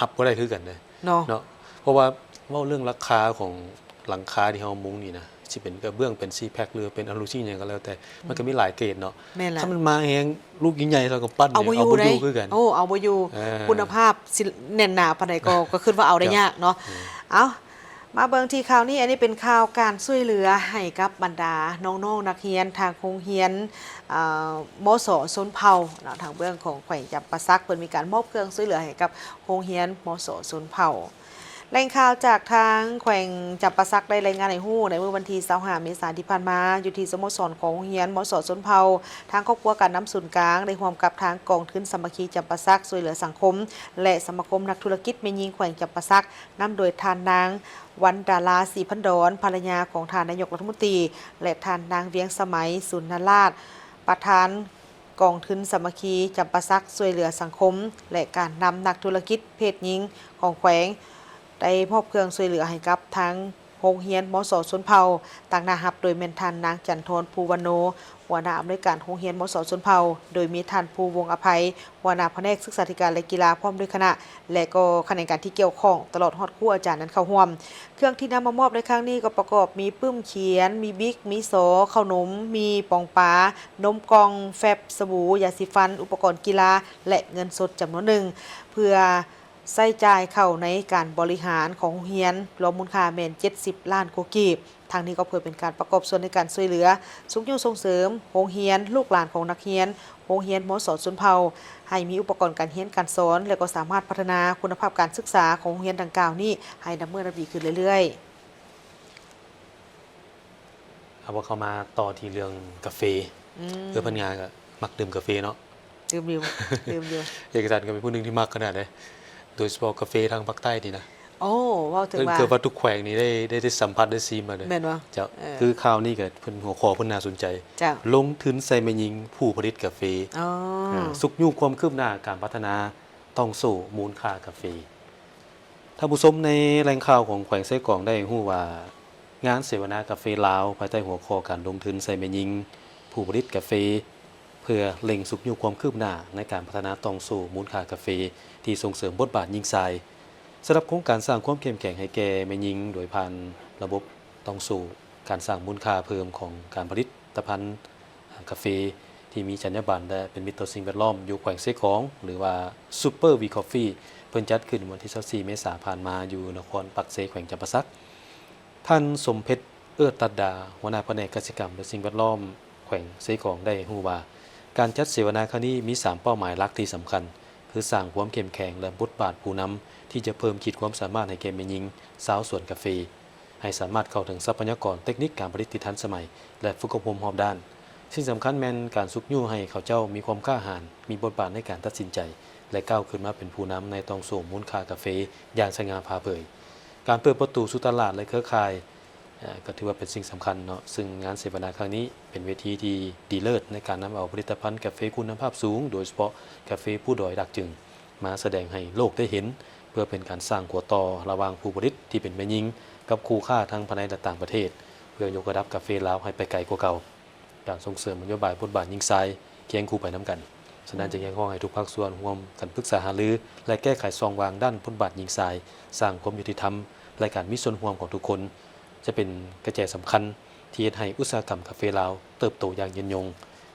ຮັບບໍ່ໄດ້ຄືກັນເດ້ ເນາະ ເນາະ. ເພາະວ່າເວົ້າເລື່ອງລາຄາຂອງຫຼັງຄາທີ່ເຮົາມຸງນີ້ນະ ຊິເປັນກະເບື້ອງ ເປັນຊີແພັກ ຫຼືເປັນອາລູຊີຫຍັງກໍແລ້ວແຕ່ ອືມ ມັນກໍມີຫຼາຍເກຣດເນາະ. ແມ່ນແລ້ວ ຖ້າມັນມາແຮງ ລູກໃຫຍ່ໆ ເຮົາກໍປັ້ນ ເອົາບໍ່ຢູ່ ເອົາບໍ່ຢູ່ຄືກັນ. ໂອ້ ເອົາບໍ່ຢູ່ ເອີ ຄຸນນະພາບຊິແໜ້ນໜາປານໃດກໍ ກໍຄິດວ່າເອົາໄດ້ຍາກເນາະ. ເຈົ້າ ອືມ ເອົ້າ ມາເບິ່ງທີ່ຂ່າວນີ້ ອັນນີ້ເປັນຂ່າວການຊ່ວຍເຫຼືອໃຫ້ກັບບັນດານ້ອງໆນັກຮຽນທາງໂຮງຮຽນ ເອີ ມສ ຊົນເຜົ່າເນາະ ທາງເບື້ອງຂອງແຂວງຈຳປາສັກ ເພິ່ນມີການມອບເຄື່ອງຊ່ວຍເຫຼືອໃຫ້ກັບໂຮງຮຽນ ມສ ຊົນເຜົ່າ. ແຫຼ່ງຂ່າວຈາກທາງແຂວງຈຳປາສັກໄດ້ລາຍງານໃຫ້ຮູ້ ໃນມື້ວັນທີຊາວຫ້າເມສາທີ່ຜ່ານມາ ຢູ່ທີ່ສະໂມສອນຂອງໂຮງຮຽນ ມສ ຊົນເຜົ່າ, ທາງຄອບຄົວການນຳສູນກາງໄດ້ຮ່ວມກັບທາງກອງທຶນສາມັກຄີຈຳປາສັກຊ່ວຍເຫຼືອສັງຄົມ ແລະ ສະມາຄົມນັກທຸລະກິດແມ່ຍິງແຂວງຈຳປາສັກ ນຳໂດຍທ່ານນາງ ວັນດາລາ ສີພັນດອນ ພັນລະຍາຂອງທ່ານນາຍົກລັດຖະມົນຕີ ແລະ ທ່ານນາງ ວຽງສະໄໝ ສູນນະລາດ ປະທານກອງທຶນສາມັກຄີຈຳປາສັກຊ່ວຍເຫຼືອສັງຄົມ ແລະ ການນຳນັກທຸລະກິດເພດຍິງຂອງແຂວງ ໄດ້ມອບເຄື່ອງຊ່ວຍເຫຼືອໃຫ້ກັບທາງໂຮງຮຽນ ມສ ຊົນເຜົ່າ, ຕາງໜ້າຮັບໂດຍແມ່ນທ່ານນາງ ຈັນທອນ ພູວັນໂນ ຫົວໜ້າອຳນວຍການໂຮງຮຽນ ມສ ຊົນເຜົ່າ, ໂດຍມີທ່ານ ພູວົງອະໄພ ຫົວໜ້າພະແນກສຶກສາທິການ ແລະ ກິລາ ພ້ອມດ້ວຍຄະນະ ແລະ ກໍຂະແໜງການທີ່ກ່ຽວຂ້ອງ ຕະຫຼອດຮອດຄູອາຈານນັ້ນເຂົ້າຮ່ວມ. ເຄື່ອງທີ່ນຳມາມອບໃນຄັ້ງນີ້ກໍປະກອບມີປຶ້ມຂຽນ, ມີບິກ, ມີສໍ, ເຂົ້າໜົມ, ມີປອງປາ, ນົມກ່ອງ, ແຟັບ, ສະບູ, ຢາສີຟັນ, ອຸປະກອນກິລາ ແລະ ເງິນສົດຈຳນວນໜຶ່ງ ເພື່ອໃຊ້ຈ່າຍເຂົ້າໃນການບໍລິຫານຂອງໂຮງຮຽນ ລວມມູນຄ່າແມ່ນເຈັດສິບລ້ານກວ່າກີບ. ທາງນີ້ກໍເພື່ອເປັນການປະກອບສ່ວນໃນການຊ່ວຍເຫຼືອ ຊຸກຍູ້ສົ່ງເສີມໂຮງຮຽນ ລູກຫຼານຂອງນັກຮຽນໂຮງຮຽນ ມສ ຊົນເຜົ່າ ໃຫ້ມີອຸປະກອນການຮຽນການສອນ ແລະ ກໍສາມາດພັດທະນາຄຸນນະພາບການສຶກສາຂອງໂຮງຮຽນດັ່ງກ່າວນີ້ໃຫ້ນັບມື້ນັບດີຂຶ້ນເລື້ອຍໆ. ເອົາ ເຮົາເຂົ້າມາຕໍ່ທີ່ເລື່ອງກາເຟ. ອືມ ເອື້ອຍພັນງາກໍມັກດື່ມກາເຟເນາະ. ດື່ມຢູ່ ດື່ມຢູ່. ເອກະສັນກໍເປັນຜູ້ໜຶ່ງທີ່ມັກຂະໜາດໃດ ໂດຍສະເພາະກາເຟທາງພາກໃຕ້ນີ້ນະ. ໂອ້ ເວົ້າເຖິງວ່າ ເກືອບວ່າທຸກແຂວງນີ້ໄດ້ ໄດ້ ໄດ້ສຳຜັດ ໄດ້ຊີມມາເລີຍ. ແມ່ນບໍ່? ເຈົ້າ. ເອີ ຄືຂ່າວນີ້ກໍເພິ່ນ ຫົວຂໍ້ເພິ່ນໜ້າສົນໃຈ. ເຈົ້າ. ລົງທຶນໃສ່ແມ່ຍິງຜູ້ຜະລິດກາເຟ. ອໍ. ອ່າ ຊຸກຍູ້ຄວາມຄືບໜ້າການພັດທະນາຕ່ອງໂສ້ມູນຄ່າກາເຟ. ທ່ານຜູ້ຊົມ, ໃນແຫຼ່ງຂ່າວຂອງແຂວງເຊກອງໄດ້ຮູ້ວ່າ ງານເສວນາກາເຟລາວ ພາຍໃຕ້ຫົວຂໍ້ການລົງທຶນໃສ່ແມ່ຍິງຜູ້ຜະລິດກາເຟ ເພື່ອເລັ່ງຊຸກຍູ້ຄວາມຄືບໜ້າໃນການພັດທະນາຕ່ອງໂສ້ມູນຄ່າກາເຟ ທີ່ສົ່ງເສີມບົດບາດຍິງຊາຍ. ສຳລັບໂຄງການສ້າງຄວາມເຂັ້ມແຂງໃຫ້ແກ່ແມ່ຍິງ ໂດຍຜ່ານລະບົບຕ່ອງໂສ້ການສ້າງມູນຄ່າເພີ່ມຂອງການຜະລິດຕະພັນ ກາເຟທີ່ມີຈັນຍາບັນ ແລະ ເປັນມິດຕໍ່ສິ່ງແວດລ້ອມ ຢູ່ແຂວງເຊກອງ ຫຼືວ່າ Super We Coffee ເພິ່ນຈັດຂຶ້ນວັນທີຊາວສີ່ເມສາຜ່ານມາ ຢູ່ນະຄອນປາກເຊ ແຂວງຈຳປາສັກ. ທ່ານ ສົມເພັດ ເອື້ອຕັດດາ ຫົວໜ້າພະແນກກະສິກຳ ແລະ ສິ່ງແວດລ້ອມ ແຂວງເຊກອງ ໄດ້ໃຫ້ຮູ້ວ່າ ການຈັດເສວະນາຄັ້ງນີ້ມີສາມເປົ້າໝາຍຫຼັກທີ່ສຳຄັນ ຄືສ້າງຄວາມເຂັ້ມແຂງ ແລະ ບົດບາດຜູ້ນຳ ທີ່ຈະເພີ່ມຂີດຄວາມສາມາດໃຫ້ແກ່ແມ່ຍິງຊາວສວນກາເຟ ໃຫ້ສາມາດເຂົ້າເຖິງຊັບພະຍາກອນເຕັກນິກການຜະລິດທີ່ທັນສະໄໝ ແລະ ຝຶກອົບຮົມຮອບດ້ານ. ສິ່ງສຳຄັນແມ່ນການຊຸກຍູ້ໃຫ້ເຂົາເຈົ້າມີຄວາມກ້າຫານ, ມີບົດບາດໃນການຕັດສິນໃຈ ແລະ ກ້າວຂຶ້ນມາເປັນຜູ້ນຳໃນຕ່ອງໂສ້ມູນຄ່າກາເຟຢ່າງສະຫງ່າຜ່າເຜີຍ. ການເປີດປະຕູສູ່ຕະຫຼາດ ແລະ ເຄືອຂ່າຍ ເອີ່ ກໍຖືວ່າເປັນສິ່ງສຳຄັນເນາະ, ຊຶ່ງງານເສວະນາຄັ້ງນີ້ເປັນເວທີທີ່ດີເລີດໃນການນຳເອົາຜະລິດຕະພັນກາເຟຄຸນນະພາບສູງ, ໂດຍສະເພາະກາເຟພູດອຍດາກຈຶງ ມາສະແດງໃຫ້ໂລກໄດ້ເຫັນ ເພື່ອເປັນການສ້າງຂົວຕໍ່ລະຫວ່າງຜູ້ຜະລິດທີ່ເປັນແມ່ຍິງ ກັບຄູ່ຄ້າທັງພາຍໃນ ແລະ ຕ່າງປະເທດ ເພື່ອຍົກລະດັບກາເຟລາວໃຫ້ໄປໄກກວ່າເກົ່າ. ການສົ່ງເສີມນະໂຍບາຍບົດບາດຍິງຊາຍຄຽງຄູ່ໄປນຳກັນ. ສະນັ້ນ ອືມ ຈຶ່ງຮຽກຮ້ອງໃຫ້ທຸກພາກສ່ວນຮ່ວມກັນປຶກສາຫາລື ແລະ ແກ້ໄຂຊ່ອງວ່າງດ້ານບົດບາດຍິງຊາຍ, ສ້າງຄວາມຍຸຕິທຳ ແລະ ການມີສ່ວນຮ່ວມຂອງທຸກຄົນ ຈະເປັນກະແຈສຳຄັນທີ່ເຮັດໃຫ້ອຸດສາຫະກຳກາເຟລາວເຕີບໂຕຢ່າງຍືນຍົງ.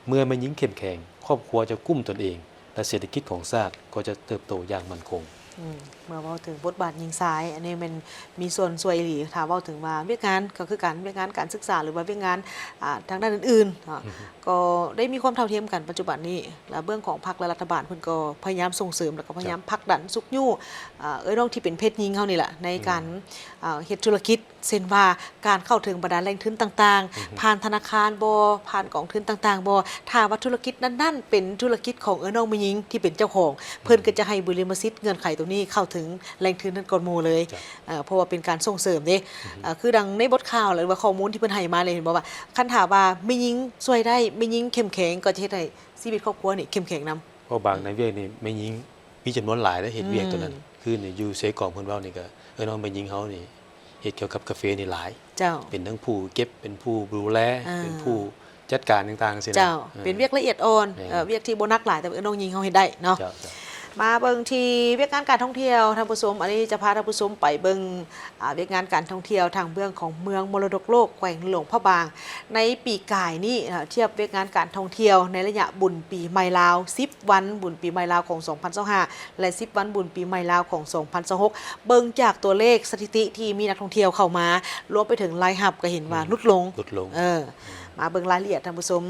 ເມື່ອແມ່ຍິງເຂັ້ມແຂງ, ຄອບຄົວຈະກຸ້ມຕົນເອງ ແລະ ເສດຖະກິດຂອງຊາດກໍຈະເຕີບໂຕຢ່າງໝັ້ນຄົງ. ອືມ ເມື່ອເວົ້າເຖິງບົດບາດຍິງຊາຍ, ອັນນີ້ແມ່ນມີສ່ວນຊ່ວຍອີ່ຫຼີ. ຖ້າເວົ້າເຖິງວ່າວຽກງານກໍຄືກັນ, ວຽກງານການສຶກສາ ຫຼືວ່າວຽກງານ ອ່າ ທາງດ້ານອື່ນໆເນາະ, ອືຮຶ ກໍໄດ້ມີຄວາມເທົ່າທຽມກັນປັດຈຸບັນນີ້. ແລະ ເບື້ອງຂອງພັກ ແລະ ລັດຖະບານເພິ່ນກໍພະຍາຍາມສົ່ງເສີມ ແລະ ກໍພະຍາຍາມ ເຈົ້າ ຜັກດັນຊຸກຍູ້ ເອີ່ ເອີ່ ນ້ອງທີ່ເປັນເພດຍິງເຮົານີ້ແຫຼະ ໃນ ອືມ ການ ເອີ່ ເຮັດທຸລະກິດ ເຊັ່ນວ່າ ການເຂົ້າເຖິງບັນດາແຫຼ່ງທຶນຕ່າງໆ ອືຮຶ ຜ່ານທະນາຄານບໍ ຜ່ານກອງທຶນຕ່າງໆບໍ ຖ້າວ່າທຸລະກິດນັ້ນໆ ເປັນທຸລະກິດຂອງເອື້ອຍນ້ອງແມ່ຍິງທີ່ເປັນເຈົ້າຂອງ ອືມ ເພິ່ນກໍຈະໃຫ້ບຸລິມະສິດເງື່ອນໄຂຕົງນີ້ເຂົ້າເຖິງແຫຼ່ງທຶນນັ້ນກ່ອນໝູ່ເລີຍ. ເຈົ້າ. ເອີ ເພາະວ່າເປັນການສົ່ງເສີມເດ້. ອືຮຶ ເອີ ຄືດັ່ງໃນບົດຂ່າວ ຫຼືວ່າຂໍ້ມູນທີ່ເພິ່ນໃຫ້ມານີ້ ເຫັນບໍ່ວ່າ ຄັນຖ້າວ່າແມ່ຍິງຊ່ວຍໄດ້ ແມ່ຍິງເຂັ້ມແຂງ ກໍຈະເຮັດໃຫ້ຊີວິດຄອບຄົວນີ້ເຂັ້ມແຂງນຳ. ເພາະບາງ ອືມ ໃນວຽກນີ້ແມ່ຍິງ ມີຈຳນວນຫຼາຍເດ້ ເຮັດວຽກ ອືມ ຕົວນັ້ນ. ຄືຢູ່ເຊກອງເພິ່ນເວົ້ານີ້ກໍ ເອີ ນ້ອງແມ່ຍິງເຮົານີ້ເຮັດກ່ຽວກັບກາເຟນີ້ຫຼາຍ. ເຈົ້າ. ເປັນທັງຜູ້ເກັບ ເປັນຜູ້ດູແລ ເອີ ເປັນຜູ້ຈັດການຕ່າງໆ ຊີ້ນະ. ເຈົ້າ. ເອີ ເປັນວຽກລະອຽດອ່ອນ. ແມ່ນ. ເອີ ວຽກທີ່ບໍ່ໜັກຫຼາຍ ແຕ່ວ່າເອີ ນ້ອງຍິງເຮົາເຮັດໄດ້ເນາະ. ເຈົ້າ ເຈົ້າ. ມາເບິ່ງທີ່ວຽກງານການທ່ອງທ່ຽວ ທ່ານຜູ້ຊົມ. ອັນນີ້ຈະພາທ່ານຜູ້ຊົມໄປເບິ່ງ ອ່າ ວຽກງານການທ່ອງທ່ຽວທາງເບື້ອງຂອງເມືອງມໍລະດົກໂລກ ແຂວງຫຼວງພະບາງ. ໃນປີກາຍນີ້ ເອີ ທຽບວຽກງານການທ່ອງທ່ຽວໃນໄລຍະບຸນປີໃໝ່ລາວ ສິບວັນບຸນປີໃໝ່ລາວຂອງສອງພັນຊາວຫ້າ ແລະ ສິບວັນບຸນປີໃໝ່ລາວຂອງສອງພັນຊາວຫົກ ເບິ່ງຈາກຕົວເລກສະຖິຕິທີ່ມີນັກທ່ອງທ່ຽວເຂົ້າມາ ລວມໄປເຖິງລາຍຮັບ ກໍເຫັນວ່າ ອືມ ຫຼຸດລົງ ຫຼຸດລົງ. ເອີ. ອືມ. ມາເບິ່ງລາຍລະອຽດ ທ່ານຜູ້ຊົມ.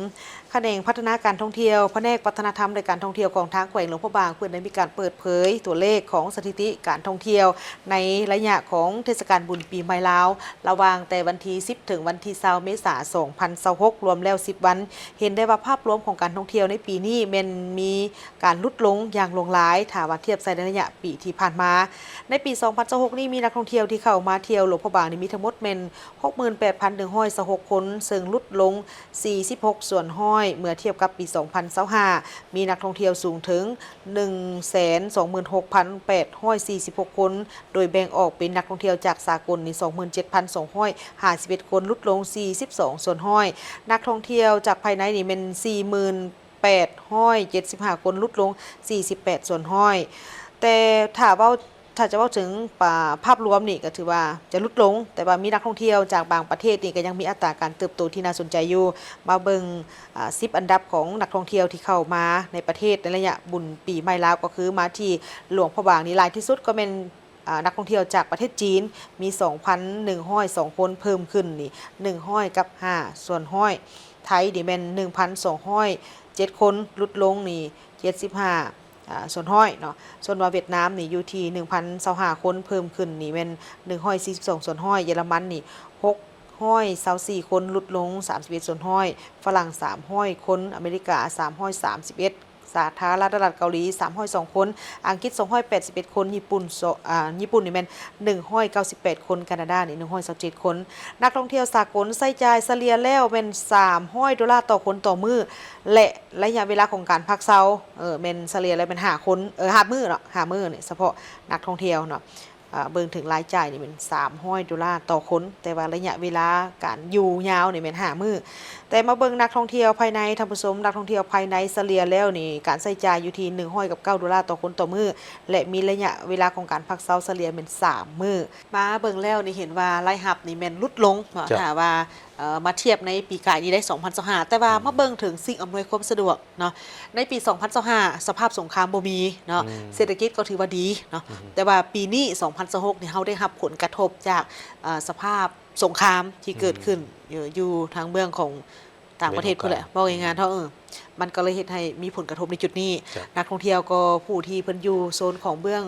ຂະແໜງພັດທະນາການທ່ອງທ່ຽວ, ພະແນກວັດທະນະທຳ ແລະ ການທ່ອງທ່ຽວຂອງທາງແຂວງຫຼວງພະບາງ ເພິ່ນໄດ້ມີການເປີດເຜີຍຕົວເລກຂອງສະຖິຕິການທ່ອງທ່ຽວໃນໄລຍະຂອງເທດສະການບຸນປີໃໝ່ລາວ ລະຫວ່າງແຕ່ວັນທີສິບ ເຖິງວັນທີຊາວ ເມສາ ສອງພັນຊາວຫົກ ລວມແລ້ວສິບວັນ. ເຫັນໄດ້ວ່າພາບລວມຂອງການທ່ອງທ່ຽວໃນປີນີ້ແມ່ນມີການຫຼຸດລົງຢ່າງຫຼວງຫຼາຍ ຖ້າວ່າທຽບໃສ່ໃນໄລຍະປີທີ່ຜ່ານມາ. ໃນປີສອງພັນຊາວຫົກນີ້ ມີນັກທ່ອງທ່ຽວທີ່ເຂົ້າມາທ່ຽວຫຼວງພະບາງນີ້ມີທັງໝົດແມ່ນ ຫົກໝື່ນແປດພັນໜຶ່ງຮ້ອຍຊາວຫົກຄົນ ເຊິ່ງຫຼຸດລົງສີ່ສິບຫົກສ່ວນຮ້ອຍ ເມື່ອທຽບກັບປີສອງພັນຊາວຫ້າ ມີນັກທ່ອງທ່ຽວສູງເຖິງໜຶ່ງແສນສອງໝື່ນຫົກພັນແປດຮ້ອຍສີ່ສິບຫົກຄົນ ໂດຍແບ່ງອອກເປັນນັກທ່ອງທ່ຽວຈາກສາກົນນີ້ສອງໝື່ນເຈັດພັນສອງຮ້ອຍຫ້າສິບເອັດຄົນ ຫຼຸດລົງສີ່ສິບສອງສ່ວນຮ້ອຍ ນັກທ່ອງທ່ຽວຈາກພາຍໃນນີ້ແມ່ນສີ່ໝື່ນແປດຮ້ອຍເຈັດສິບຫ້າຄົນ ຫຼຸດລົງສີ່ສິບແປດສ່ວນຮ້ອຍ ແຕ່ຖ້າເວົ້າ ຖ້າຈະເວົ້າເຖິງ ປາ ພາບລວມນີ້ກໍຖືວ່າຈະຫຼຸດລົງ, ແຕ່ວ່າມີນັກທ່ອງທ່ຽວຈາກບາງປະເທດນີ້ກໍຍັງມີອັດຕາການເຕີບໂຕທີ່ໜ້າສົນໃຈຢູ່. ມາເບິ່ງ ອາ ສິບອັນດັບຂອງນັກທ່ອງທ່ຽວທີ່ເຂົ້າມາໃນປະເທດໃນໄລຍະບຸນປີໃໝ່ລາວ ກໍຄືມາທີ່ຫຼວງພະບາງນີ້ ຫຼາຍທີ່ສຸດກໍແມ່ນ ອາ ນັກທ່ອງທ່ຽວຈາກປະເທດຈີນ ມີສອງພັນໜຶ່ງຮ້ອຍສອງຄົນ ເພີ່ມຂຶ້ນນີ້ໜຶ່ງຮ້ອຍກັບຫ້າສ່ວນຮ້ອຍ, ໄທນີ້ແມ່ນໜຶ່ງພັນສອງຮ້ອຍເຈັດຄົນ ຫຼຸດລົງນີ້ເຈັດສິບຫ້າ ອາ ສ່ວນຮ້ອຍເນາະ. ສ່ວນວ່າຫວຽດນາມນີ້ຢູ່ທີ່ໜຶ່ງພັນຊາວຫ້າຄົນ ເພີ່ມຂຶ້ນນີ້ແມ່ນໜຶ່ງຮ້ອຍສີ່ສິບສອງສ່ວນຮ້ອຍ, ເຢຍລະມັນນີ້ຫົກຮ້ອຍຊາວສີ່ຄົນ ຫຼຸດລົງສາມສິບເອັດສ່ວນຮ້ອຍ, ຝຣັ່ງສາມຮ້ອຍຄົນ, ອາເມລິກາສາມຮ້ອຍສາມສິບເອັດ, ສາທາລະນະລັດເກົາຫຼີສາມຮ້ອຍສອງຄົນ, ອັງກິດສອງຮ້ອຍແປດສິບເອັດຄົນ, ຍີ່ປຸ່ນ ສ- ອາ ຍີ່ປຸ່ນນີ້ແມ່ນໜຶ່ງຮ້ອຍເກົ້າສິບແປດຄົນ, ການາດານີ້ໜຶ່ງຮ້ອຍຊາວເຈັດຄົນ. ນັກທ່ອງທ່ຽວສາກົນໃຊ້ຈ່າຍສະເລ່ຍແລ້ວແມ່ນສາມຮ້ອຍໂດລາຕໍ່ຄົນຕໍ່ມື້ ແລະ ໄລຍະເວລາຂອງການພັກເຊົາ ເອີ ແມ່ນສະເລ່ຍແລ້ວແມ່ນຫ້າຄົນ ເອີ ຫ້າມື້ເນາະ ຫ້າມື້ນີ້ສະເພາະນັກທ່ອງທ່ຽວເນາະ. ອາ ເບິ່ງເຖິງລາຍຈ່າຍນີ້ແມ່ນສາມຮ້ອຍໂດລາຕໍ່ຄົນ, ແຕ່ວ່າໄລຍະເວລາການຢູ່ຍາວນີ້ແມ່ນຫ້າມື້. ແຕ່ມາເບິ່ງນັກທ່ອງທ່ຽວພາຍໃນ ທ່ານຜູ້ຊົມ, ນັກທ່ອງທ່ຽວພາຍໃນສະເລ່ຍແລ້ວນີ້ ການໃຊ້ຈ່າຍຢູ່ທີ່ໜຶ່ງຮ້ອຍກັບເກົ້າໂດລາຕໍ່ຄົນຕໍ່ມື້ ແລະ ມີໄລຍະເວລາຂອງການພັກເຊົາສະເລ່ຍແມ່ນສາມມື້. ມາເບິ່ງແລ້ວນີ້ເຫັນວ່າລາຍຮັບນີ້ແມ່ນຫຼຸດລົງເນາະ ເຈົ້າ ຖ້າວ່າ ເອີ ມາທຽບໃນປີກາຍນີ້ໄດ້ ສອງພັນຊາວຫ້າ ແຕ່ວ່າ ອືມ ມາເບິ່ງເຖິງສິ່ງອຳນວຍຄວາມສະດວກເນາະ ໃນປີສອງພັນຊາວຫ້າ ສະພາບສົງຄາມບໍ່ມີເນາະ ອືມ ເສດຖະກິດກໍຖືວ່າດີເນາະ ອືມ ແຕ່ວ່າປີນີ້ ສອງພັນຊາວຫົກນີ້ ເຮົາໄດ້ຮັບຜົນກະທົບຈາກ ເອີ ສະພາບສົງຄາມທີ່ເກີດ ອືມ ຂຶ້ນຢູ່ ຢູ່ທາງເບື້ອງຂອງຕ່າງປະເທດພຸ້ນແຫຼະ ເວົ້າງ່າຍໆເນາະ ເອີ ມັນກໍເລີຍເຮັດໃຫ້ມີຜົນກະທົບໃນຈຸດນີ້ ເຈົ້າ ນັກທ່ອງທ່ຽວກໍຜູ້ທີ່ເພິ່ນຢູ່ໂຊນຂອງເບື້ອງ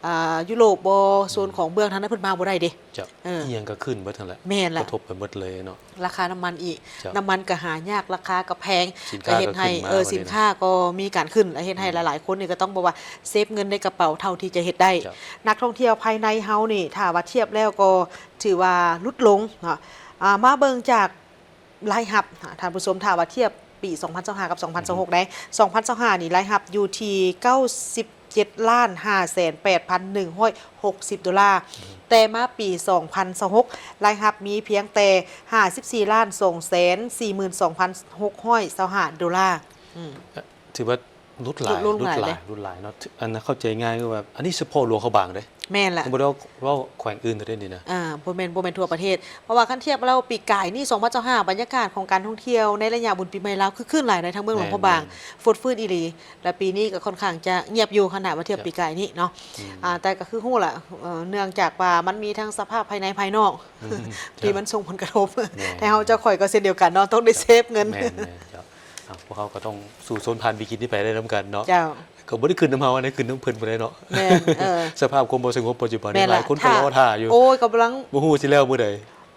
ອາ ຢູໂຣບບໍ ອືມ ໂຊນຂອງເບື້ອງທາງນັ້ນເພິ່ນມາບໍ່ໄດ້ເດ້ ເຈົ້າ ເອີ ອີ່ຫຍັງກໍຂຶ້ນເບິດຫັ້ນແຫຼະ ແມ່ນລະ ກະທົບໄປໝົດເລີຍເນາະ ລາຄານ້ຳມັນອີກ ເຈົ້າ ນ້ຳມັນກໍຫາຍາກ ລາຄາກໍແພງ ສິນຄ້າກໍເຮັດໃຫ້ ກໍຂຶ້ນມາ ເອີ ບາດນີ້ນະ ສິນຄ້າກໍມີການຂຶ້ນ ແລະ ເຮັດໃຫ້ ອືມ ຫຼາຍໆຄົນນີ້ກໍຕ້ອງບອກວ່າເຊບເງິນໃນກະເປົາເທົ່າທີ່ຈະເຮັດໄດ້ ເຈົ້າ ນັກທ່ອງທ່ຽວພາຍໃນເຮົານີ້ ຖ້າວ່າທຽບແລ້ວກໍຖືວ່າຫຼຸດລົງເນາະ ອາ ມາເບິ່ງຈາກ ລາຍຮັບ ທ່ານຜູ້ຊົມ ຖ້າວ່າທຽບປີສອງພັນຊາວຫ້າກັບສອງພັນຊາວຫົກ ອືຮຶ ໄດ໋ ສອງພັນຊາວຫ້ານີ້ ລາຍຮັບຢູ່ທີ່ເກົ້າສິບເຈັດລ້ານຫ້າແສນແປດພັນໜຶ່ງຮ້ອຍຫົກສິບໂດລາ ອືຮຶ ແຕ່ມາປີສອງພັນຊາວຫົກ ລາຍຮັບມີພຽງແຕ່ຫ້າສິບສີ່ລ້ານສອງແສນສີ່ໝື່ນສອງພັນຫົກຮ້ອຍຊາວຫ້າໂດລາ ອືມ ຖືວ່າ ຫຼຸດຫຼາຍ ຫຼຸດລົງຫຼາຍ ຫຼຸດຫຼາຍ ເດ້ ຫຼຸດຫຼາຍເນາະ ອັນນັ້ນເຂົ້າໃຈງ່າຍຄືວ່າ ອັນນີ້ສະເພາະຫຼວງພະບາງເດ້ ແມ່ນລະ ບໍ່ໄດ້ເວົ້າ ເວົ້າແຂວງອື່ນເດ້ນີ້ນະ ອ່າ ບໍ່ແມ່ນ ບໍ່ແມ່ນທົ່ວປະເທດ ເພາະວ່າຄັນທຽບແລ້ວປີກາຍນີ້ ສອງພັນຊາວຫ້າ ບັນຍາກາດຂອງການທ່ອງທ່ຽວໃນໄລຍະບຸນປີໃໝ່ລາວ ຄຶກຄື້ນຫຼາຍໃນທາງເມືອງຫຼວງພະບາງ ແມ່ນໆ ຟົດຟື້ນອີ່ຫຼີ ແລະ ປີນີ້ກໍຄ່ອນຂ້າງຈະງຽບຢູ່ ຄັນຖ້າວ່າທຽບ ເຈົ້າ ປີກາຍນີ້ເນາະ ອືມ ອ່າ ແຕ່ກໍຄືຮູ້ລະ ເອີ ເນື່ອງຈາກວ່າມັນມີທັງສະພາບພາຍໃນພາຍນອກ ອືມ ທີ່ມັນສົ່ງຜົນກະທົບ ແມ່ນ ແຕ່ເຮົາເຈົ້າຂ້ອຍກໍເຊັ່ນດຽວກັນເນາະ ຕ້ອງໄດ້ເຊບເງິນ ແມ່ນໆ ເຈົ້າ. ອ່ະ ພວກເຮົາກໍຕ້ອງສູ້ຊົນຜ່ານວິກິດນີ້ໄປໄດ້ນຳກັນເນາະ ເຈົ້າ ກໍບໍ່ໄດ້ຂຶ້ນນຳເຮົາ ອັນນີ້ຂຶ້ນນຳເພິ່ນບໍ່ໄດ້ເນາະ ແມ່ນ ເອີ ສະພາບຄວາມບໍ່ສະຫງົບປັດຈຸບັນນີ້ ແມ່ນລະ ຫຼາຍຄົນກໍລໍຖ້າຢູ່ ໂອ້ຍ ກຳລັງ ບໍ່ຮູ້ຊິແລ້ວມື້ໃດ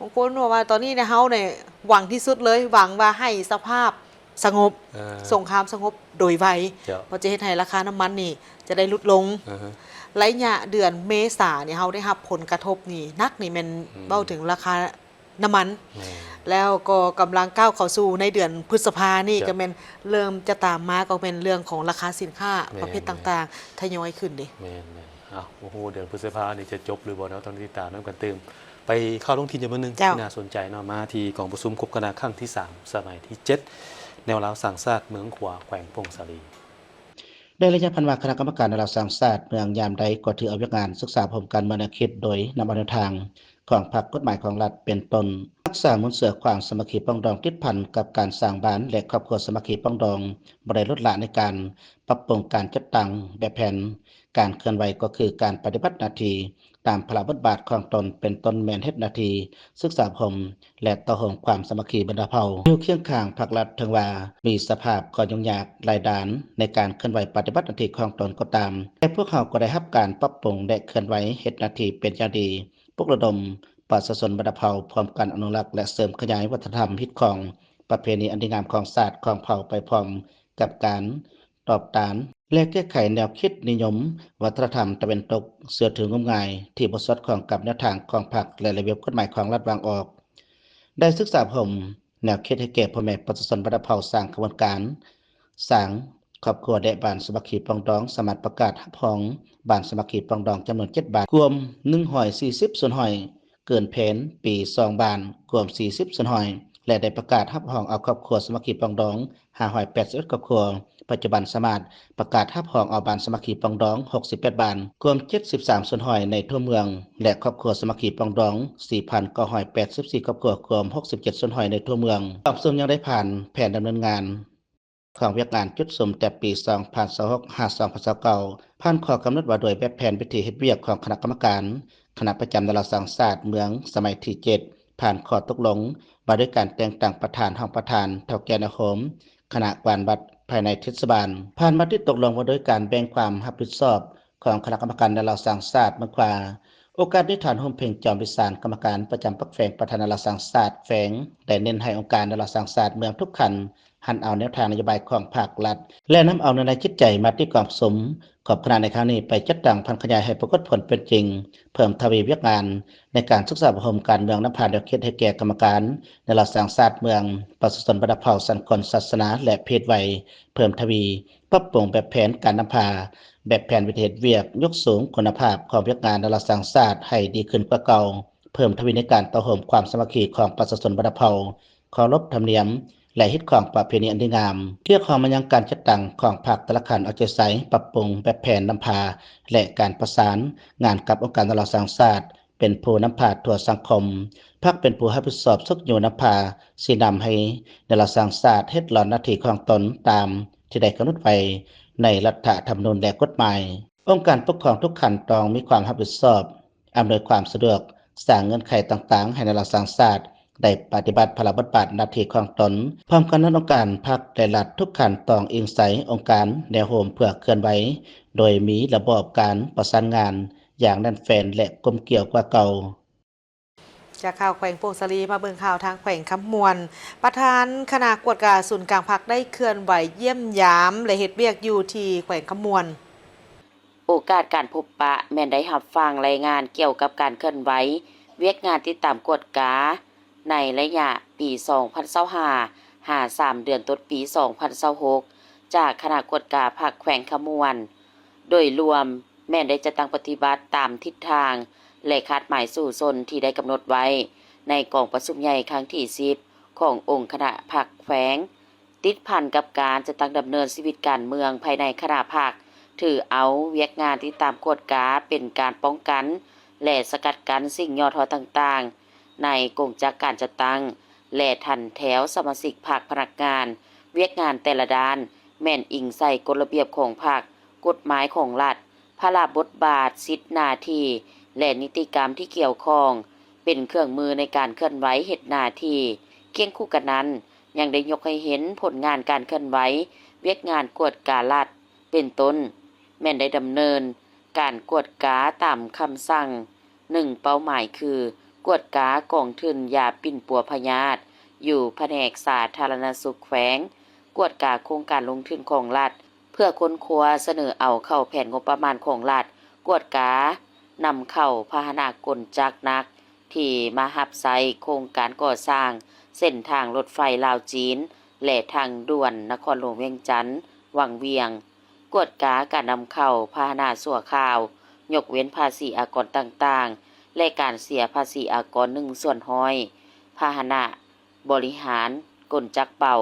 ບາງຄົນວ່າວ່າຕອນນີ້ນະ ເຮົານີ້ຫວັງທີ່ສຸດເລີຍ ຫວັງວ່າໃຫ້ສະພາບສະຫງົບ ເອີ ສົງຄາມສະຫງົບໂດຍໄວ ເຈົ້າ ເພາະຈະເຮັດໃຫ້ລາຄານ້ຳມັນນີ້ຈະໄດ້ຫຼຸດລົງ ອາຮະ ໄລຍະເດືອນເມສານີ້ ເຮົາໄດ້ຮັບຜົນກະທົບນີ້ໜັກນີ້ແມ່ນ ອືມ ເວົ້າເຖິງລາຄາ ນ້ຳມັນ ແມ່ນ ແລ້ວກໍກຳລັງກ້າວເຂົ້າສູ່ໃນເດືອນພຶດສະພານີ້ ເຈົ້າ ກໍແມ່ນເລີ່ມຈະຕາມມາ ກໍແມ່ນເລື່ອງຂອງລາຄາສິນຄ້າ ແມ່ນ ປະເພດຕ່າງໆ ແມ່ນ ທະຍອຍຂຶ້ນເດ້ ແມ່ນໆ ເອົ້າ ບໍ່ຮູ້ເດືອນພຶດສະພານີ້ຈະຈົບຫຼືບໍ່ເນາະ ຕ້ອງຕິດຕາມນຳກັນຕື່ມ. ໄປຂ່າວທ້ອງຖິ່ນຈຳນວນໜຶ່ງ ເຈົ້າ ທີ່ໜ້າສົນໃຈເນາະ ມາທີ່ກອງປະຊຸມຄົບຄະນະຄັ້ງທີສາມ ສະໄໝທີເຈັດ ແນວລາວສ້າງຊາດ ເມືອງຂວາ ແຂວງຜົ້ງສາລີ. ໃນໄລຍະຜ່ານມາ ຄະນະກຳມະການແນວລາວສ້າງຊາດເມືອງ ຍາມໃດກໍຖືເອົາວຽກງານສຶກສາຮ່ວມກັນມາແນວຄິດ ໂດຍນຳເອົາແນວທາງຂອງພັກ ກົດໝາຍຂອງລັດເປັນຕົ້ນ ຮັກສາມູນເຊື້ອຄວາມສາມັກຄີປອງດອງ ຕິດພັນກັບການສ້າງບ້ານ ແລະ ຄອບຄົວສາມັກຄີປອງດອງ ບໍ່ໄດ້ລົດລະໃນການປັບປຸງການຈັດຕັ້ງແບບແຜນ ການເຄື່ອນໄຫວກໍຄືການປະຕິບັດໜ້າທີ່ ຕາມພາລະບົດບາດຂອງຕົນ ເປັນຕົ້ນແມ່ນເຮັດໜ້າທີ່ສຶກສາອົບຮົມ ແລະ ຕໍ່ໂຮມຄວາມສາມັກຄີບັນດາເຜົ່າ ຢູ່ຄຽງຂ້າງພາກລັດ. ເຖິງວ່າມີສະພາບຂໍ້ຫຍຸ້ງຍາກຫຼາຍດ້ານໃນການເຄື່ອນໄຫວປະຕິບັດໜ້າທີ່ຂອງຕົນກໍຕາມ, ແຕ່ພວກເຮົາກໍໄດ້ຮັບການປັບປຸງ ແລະ ເຄື່ອນໄຫວເຮັດໜ້າທີ່ເປັນຢ່າງດີ, ປຸກລະດົມປະຊາຊົນບັນດາເຜົ່າ ພ້ອມກັນອະນຸລັກ ແລະ ເສີມຂະຫຍາຍວັດທະນະທຳ, ຮີດຄອງ, ປະເພນີອັນດີງາມຂອງຊາດຂອງເຜົ່າ ໄປພ້ອມກັບການ ຕອບຕ້ານ ແລະ ແກ້ໄຂແນວຄິດນິຍົມວັດທະນະທຳຕາເວັນຕົກ ເຊື່ອຖືງມງາຍ ທີ່ບໍ່ສອດຄ່ອງກັບແນວທາງຂອງພັກ ແລະ ລະບຽບກົດໝາຍຂອງລັດວາງອອກ. ໄດ້ສຶກສາອົບຮົມແນວຄິດໃຫ້ແກ່ພໍ່ແມ່ປະຊາຊົນບັນດາເຜົ່າ, ສ້າງຂະບວນການສ້າງຄອບຄົວ ແລະ ບ້ານສາມັກຄີປອງດອງ, ສາມາດປະກາດຮັບຮອງບ້ານສາມັກຄີປອງດອງຈຳນວນເຈັດບ້ານ, ກວມໜຶ່ງຮ້ອຍສີ່ສິບສ່ວນຮ້ອຍ, ເກີນແຜນປີສອງບ້ານ ກວມສີ່ສິບສ່ວນຮ້ອຍ ແລະ ໄດ້ປະກາດຮັບຮອງເອົາຄອບຄົວສາມັກຄີປອງດອງ ຫ້າຮ້ອຍແປດສິບເອັດຄອບຄົວ. ປັດຈຸບັນສາມາດປະກາດຮັບຮອງເອົາບ້ານສາມັກຄີປອງດອງ ຫົກສິບແປດບ້ານ ກວມເຈັດສິບສາມສ່ວນຮ້ອຍໃນທົ່ວເມືອງ ແລະ ຄອບຄົວສາມັກຄີປອງດອງ ສີ່ພັນເກົ້າຮ້ອຍແປດສິບສີ່ຄອບຄົວ ກວມຫົກສິບເຈັດສ່ວນຮ້ອຍໃນທົ່ວເມືອງ. ກອງປະຊຸມຍັງໄດ້ຜ່ານແຜນດຳເນີນງານ ຂອງວຽກງານຈຸດສຸມແຕ່ປີສອງພັນຊາວຫົກ ຫາ ສອງພັນຊາວເກົ້າ, ຜ່ານຂໍ້ກຳນົດວ່າດ້ວຍແບບແຜນວິທີເຮັດວຽກຂອງຄະນະກຳມະການຄະນະປະຈຳແນວລາວສ້າງຊາດເມືອງສະໄໝທີເຈັດ, ຜ່ານຂໍ້ຕົກລົງວ່າດ້ວຍການແຕ່ງຕັ້ງປະທານ, ຮອງປະທານ, ເຖົ້າແກ່ນາຍໂຮມ, ຄະນະກວານວັດພາຍໃນເທດສະບານ, ຜ່ານມະຕິຕົກລົງວ່າດ້ວຍການແບ່ງຄວາມຮັບຜິດຊອບຂອງຄະນະກຳມະການແນວລາວສ້າງຊາດເມືອງຂວາ, ໂອກາດນີ້ ທ່ານ ໂຮມເພັງ ຈອມວິສານ ກຳມະການປະຈຳພັກແຂວງ ປະທານແນວລາວສ້າງຊາດແຂວງ ໄດ້ເນັ້ນໃຫ້ອົງການແນວລາວສ້າງຊາດເມືອງທຸກຂັ້ນ ຫັນເອົາແນວທາງນະໂຍບາຍຂອງພັກລັດ ແລະ ນຳເອົາແນວໃນຈິດໃຈມະຕິກອງປະຊຸມຂອງຄະນະໃນຄັ້ງນີ້ ໄປຈັດຕັ້ງຜັນຂະຫຍາຍໃຫ້ປາກົດຜົນເປັນຈິງ, ເພີ່ມທະວີວຽກງານໃນການສຶກສາອົບຮົມການເມືອງ ນຳພາແນວຄິດໃຫ້ແກ່ກຳມະການແນວລາວສ້າງຊາດເມືອງ, ປະຊາຊົນບັນດາເຜົ່າ, ສັງຄົມ, ສາສະໜາ ແລະ ເພດໄວ, ເພີ່ມທະວີປັບປຸງແບບແຜນການນຳພາ, ແບບແຜນວິທີເຮັດວຽກ, ຍົກສູງຄຸນນະພາບຂອງວຽກງານແນວລາວສ້າງຊາດໃຫ້ດີຂຶ້ນກວ່າເກົ່າ, ເພີ່ມທະວີໃນການຕໍ່ໂຮມຄວາມສາມັກຄີຂອງປະຊາຊົນບັນດາເຜົ່າ, ເຄົາລົບທຳນຽມ ແລະ ຮີດຄອງປະເພນີອັນດີງາມ. ຮຽກຮ້ອງມາຍັງການຈັດຕັ້ງຂອງພັກແຕ່ລະຂັ້ນເອົາໃຈໃສ່ປັບປຸງແບບແຜນນຳພາ ແລະ ການປະສານງານກັບອົງການແນວລາວສ້າງຊາດ ເປັນຜູ້ນຳພາທົ່ວສັງຄົມ. ພັກເປັນຜູ້ຮັບຜິດຊອບຊຸກຍູ້ນຳພາ, ຊີ້ນຳໃຫ້ແນວລາວສ້າງຊາດເຮັດລອນໜ້າທີ່ຂອງຕົນຕາມທີ່ໄດ້ກຳນົດໄວ້ໃນລັດຖະທຳມະນູນ ແລະ ກົດໝາຍ. ອົງການປົກຄອງທຸກຂັ້ນຕ້ອງມີຄວາມຮັບຜິດຊອບ, ອຳນວຍຄວາມສະດວກ, ສ້າງເງື່ອນໄຂຕ່າງໆໃຫ້ແນວລາວສ້າງຊາດໄດ້ປະຕິບັດພາລະບົດບາດໜ້າທີ່ຂອງຕົນ. ພ້ອມກັນນັ້ນ, ອົງການພັກ ແລະ ລັດທຸກຂັ້ນຕ້ອງອີງໃສ່ອົງການແນວໂຮມເພື່ອເຄື່ອນໄຫວ ໂດຍມີລະບອບການປະສານງານຢ່າງແໜ້ນແຟ້ນ ແລະ ກົມກຽວກວ່າເກົ່າ. ຈາກຂ່າວແຂວງຜົ້ງສາລີ ມາເບິ່ງຂ່າວທາງແຂວງຄຳມ່ວນ. ປະທານຄະນະກວດກາສູນກາງພັກໄດ້ເຄື່ອນໄຫວຢ້ຽມຢາມ ແລະ ເຮັດວຽກຢູ່ທີ່ແຂວງຄຳມ່ວນ. ໂອກາດການພົບປະແມ່ນໄດ້ຮັບຟັງລາຍງານກ່ຽວກັບການເຄື່ອນໄຫວວຽກງານຕິດຕາມກວດກາໃນໄລຍະປີສອງພັນຊາວຫ້າ ຫາ ສາມເດືອນຕົ້ນປີສອງພັນຊາວຫົກ ຈາກຄະນະກວດກາພັກແຂວງຄຳມ່ວນ. ໂດຍລວມແມ່ນໄດ້ຈັດຕັ້ງປະຕິບັດຕາມທິດທາງ ແລະ ຄາດໝາຍສູ້ຊົນທີ່ໄດ້ກຳນົດໄວ້ໃນກອງປະຊຸມໃຫຍ່ຄັ້ງທີສິບຂອງອົງຄະນະພັກແຂວງ. ຕິດພັນກັບການຈັດຕັ້ງດຳເນີນຊີວິດການເມືອງພາຍໃນຄະນະພັກ, ຖືເອົາວຽກງານຕິດຕາມກວດກາເປັນການປ້ອງກັນ ແລະ ສະກັດກັ້ນສິ່ງຫຍໍ້ທໍ້ຕ່າງໆໃນກົງຈັກການຈັດຕັ້ງ ແລະ ຖັນແຖວສະມາຊິກພັກ, ພະນັກງານ, ວຽກງານແຕ່ລະດ້ານ ແມ່ນອີງໃສ່ກົດລະບຽບຂອງພັກ, ກົດໝາຍຂອງລັດ, ພາລະບົດບາດ, ສິດໜ້າທີ່ ແລະ ນິຕິກຳທີ່ກ່ຽວຂ້ອງ ເປັນເຄື່ອງມືໃນການເຄື່ອນໄຫວເຮັດໜ້າທີ່. ຄຽງຄູ່ກັນນັ້ນ, ຍັງໄດ້ຍົກໃຫ້ເຫັນຜົນງານການເຄື່ອນໄຫວວຽກງານກວດກາລັດ ເປັນຕົ້ນ ແມ່ນໄດ້ດຳເນີນການກວດກາຕາມຄຳສັ່ງ ໜຶ່ງເປົ້າໝາຍຄື ກວດກາກອງທຶນຢາປິ່ນປົວພະຍາດຢູ່ພະແນກສາທາລະນະສຸກແຂວງ, ກວດກາໂຄງການລົງທຶນຂອງລັດ ເພື່ອຄົ້ນຄວ້າສະເໜີເອົາເຂົ້າແຜນງົບປະມານຂອງລັດ, ກວດການຳເຂົ້າພາຫະນະກົນຈັກໜັກ ທີ່ມາຮັບໃຊ້ໂຄງການກໍ່ສ້າງເສັ້ນທາງລົດໄຟລາວ-ຈີນ ແລະ ທາງດ່ວນນະຄອນຫຼວງວຽງຈັນ-ວັງວຽງ, ກວດກາການນຳເຂົ້າພາຫະນະຊົ່ວຄາວ ຍົກເວັ້ນພາສີອາກອນຕ່າງໆ ແລະ ການເສຍພາສີອາກອນໜຶ່ງສ່ວນຮ້ອຍ ພາຫະນະບໍລິຫານກົນຈັກເບົາ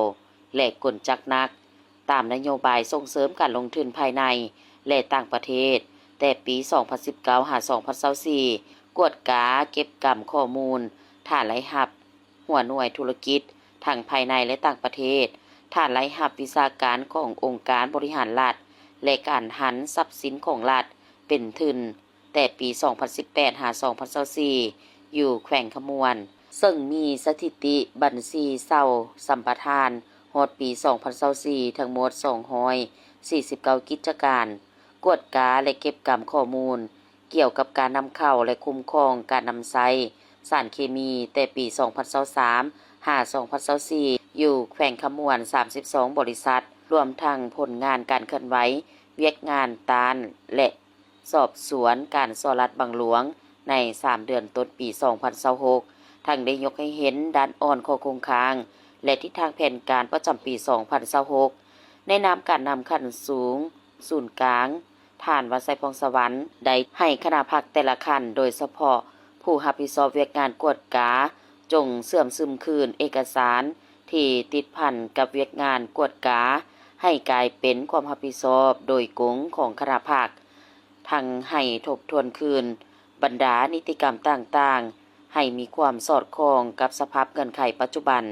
ແລະ ກົນຈັກໜັກ ຕາມນະໂຍບາຍສົ່ງເສີມການລົງທຶນພາຍໃນ ແລະ ຕ່າງປະເທດ ແຕ່ປີສອງພັນສິບເກົ້າ ຫາ ສອງພັນຊາວສີ່, ກວດກາເກັບກຳຂໍ້ມູນຖານລາຍຮັບຫົວໜ່ວຍທຸລະກິດ ທັງພາຍໃນ ແລະ ຕ່າງປະເທດ, ຖານລາຍຮັບວິຊາການຂອງອົງການບໍລິຫານລັດ ແລະ ການຫັນຊັບສິນຂອງລັດເປັນທຶນ ແຕ່ປີສອງພັນສິບແປດຫາສອງພັນຊາວສີ່ ຢູ່ແຂວງຄຳມ່ວນ, ເຊິ່ງມີສະຖິຕິບັນຊີເຊົ່າສຳປະທານຮອດປີສອງພັນຊາວສີ່ ທັງໝົດສອງຮ້ອຍສີ່ສິບເກົ້າກິດຈະການ, ກວດກາ ແລະ ເກັບກຳຂໍ້ມູນ ກ່ຽວກັບການນຳເຂົ້າ ແລະ ຄຸ້ມຄອງການນຳໃຊ້ສານເຄມີ ແຕ່ປີສອງພັນຊາວສາມຫາສອງພັນຊາວສີ່ ຢູ່ແຂວງຄຳມ່ວນ ສາມສິບສອງບໍລິສັດ, ລວມທັງຜົນງານການເຄື່ອນໄຫວວຽກງານຕ້ານ ແລະ ສອບສວນການສໍ້ລາດບັງຫຼວງໃນສາມເດືອນຕົ້ນປີສອງພັນຊາວຫົກ, ທັງໄດ້ຍົກໃຫ້ເຫັນດ້ານອ່ອນ, ຂໍ້ຄົງຄ້າງ ແລະ ທິດທາງແຜນການປະຈຳປີສອງພັນຊາວຫົກ. ໃນນາມການນຳຂັ້ນສູງສູນກາງ, ທ່ານ ວັນໄຊ ພອງສະຫວັນ ໄດ້ໃຫ້ຄະນະພັກແຕ່ລະຂັ້ນ, ໂດຍສະເພາະຜູ້ຮັບຜິດຊອບວຽກງານກວດກາ, ຈົ່ງເຊື່ອມຊຶມຄືນເອກະສານທີ່ຕິດພັນກັບວຽກງານກວດກາ ໃຫ້ກາຍເປັນຄວາມຮັບຜິດຊອບໂດຍກົງຂອງຄະນະພັກ, ທັງໃຫ້ທົບທວນຄືນບັນດານິຕິກຳຕ່າງໆ ໃຫ້ມີຄວາມສອດຄ່ອງກັບສະພາບເງື່ອນໄຂປັດຈຸບັນ,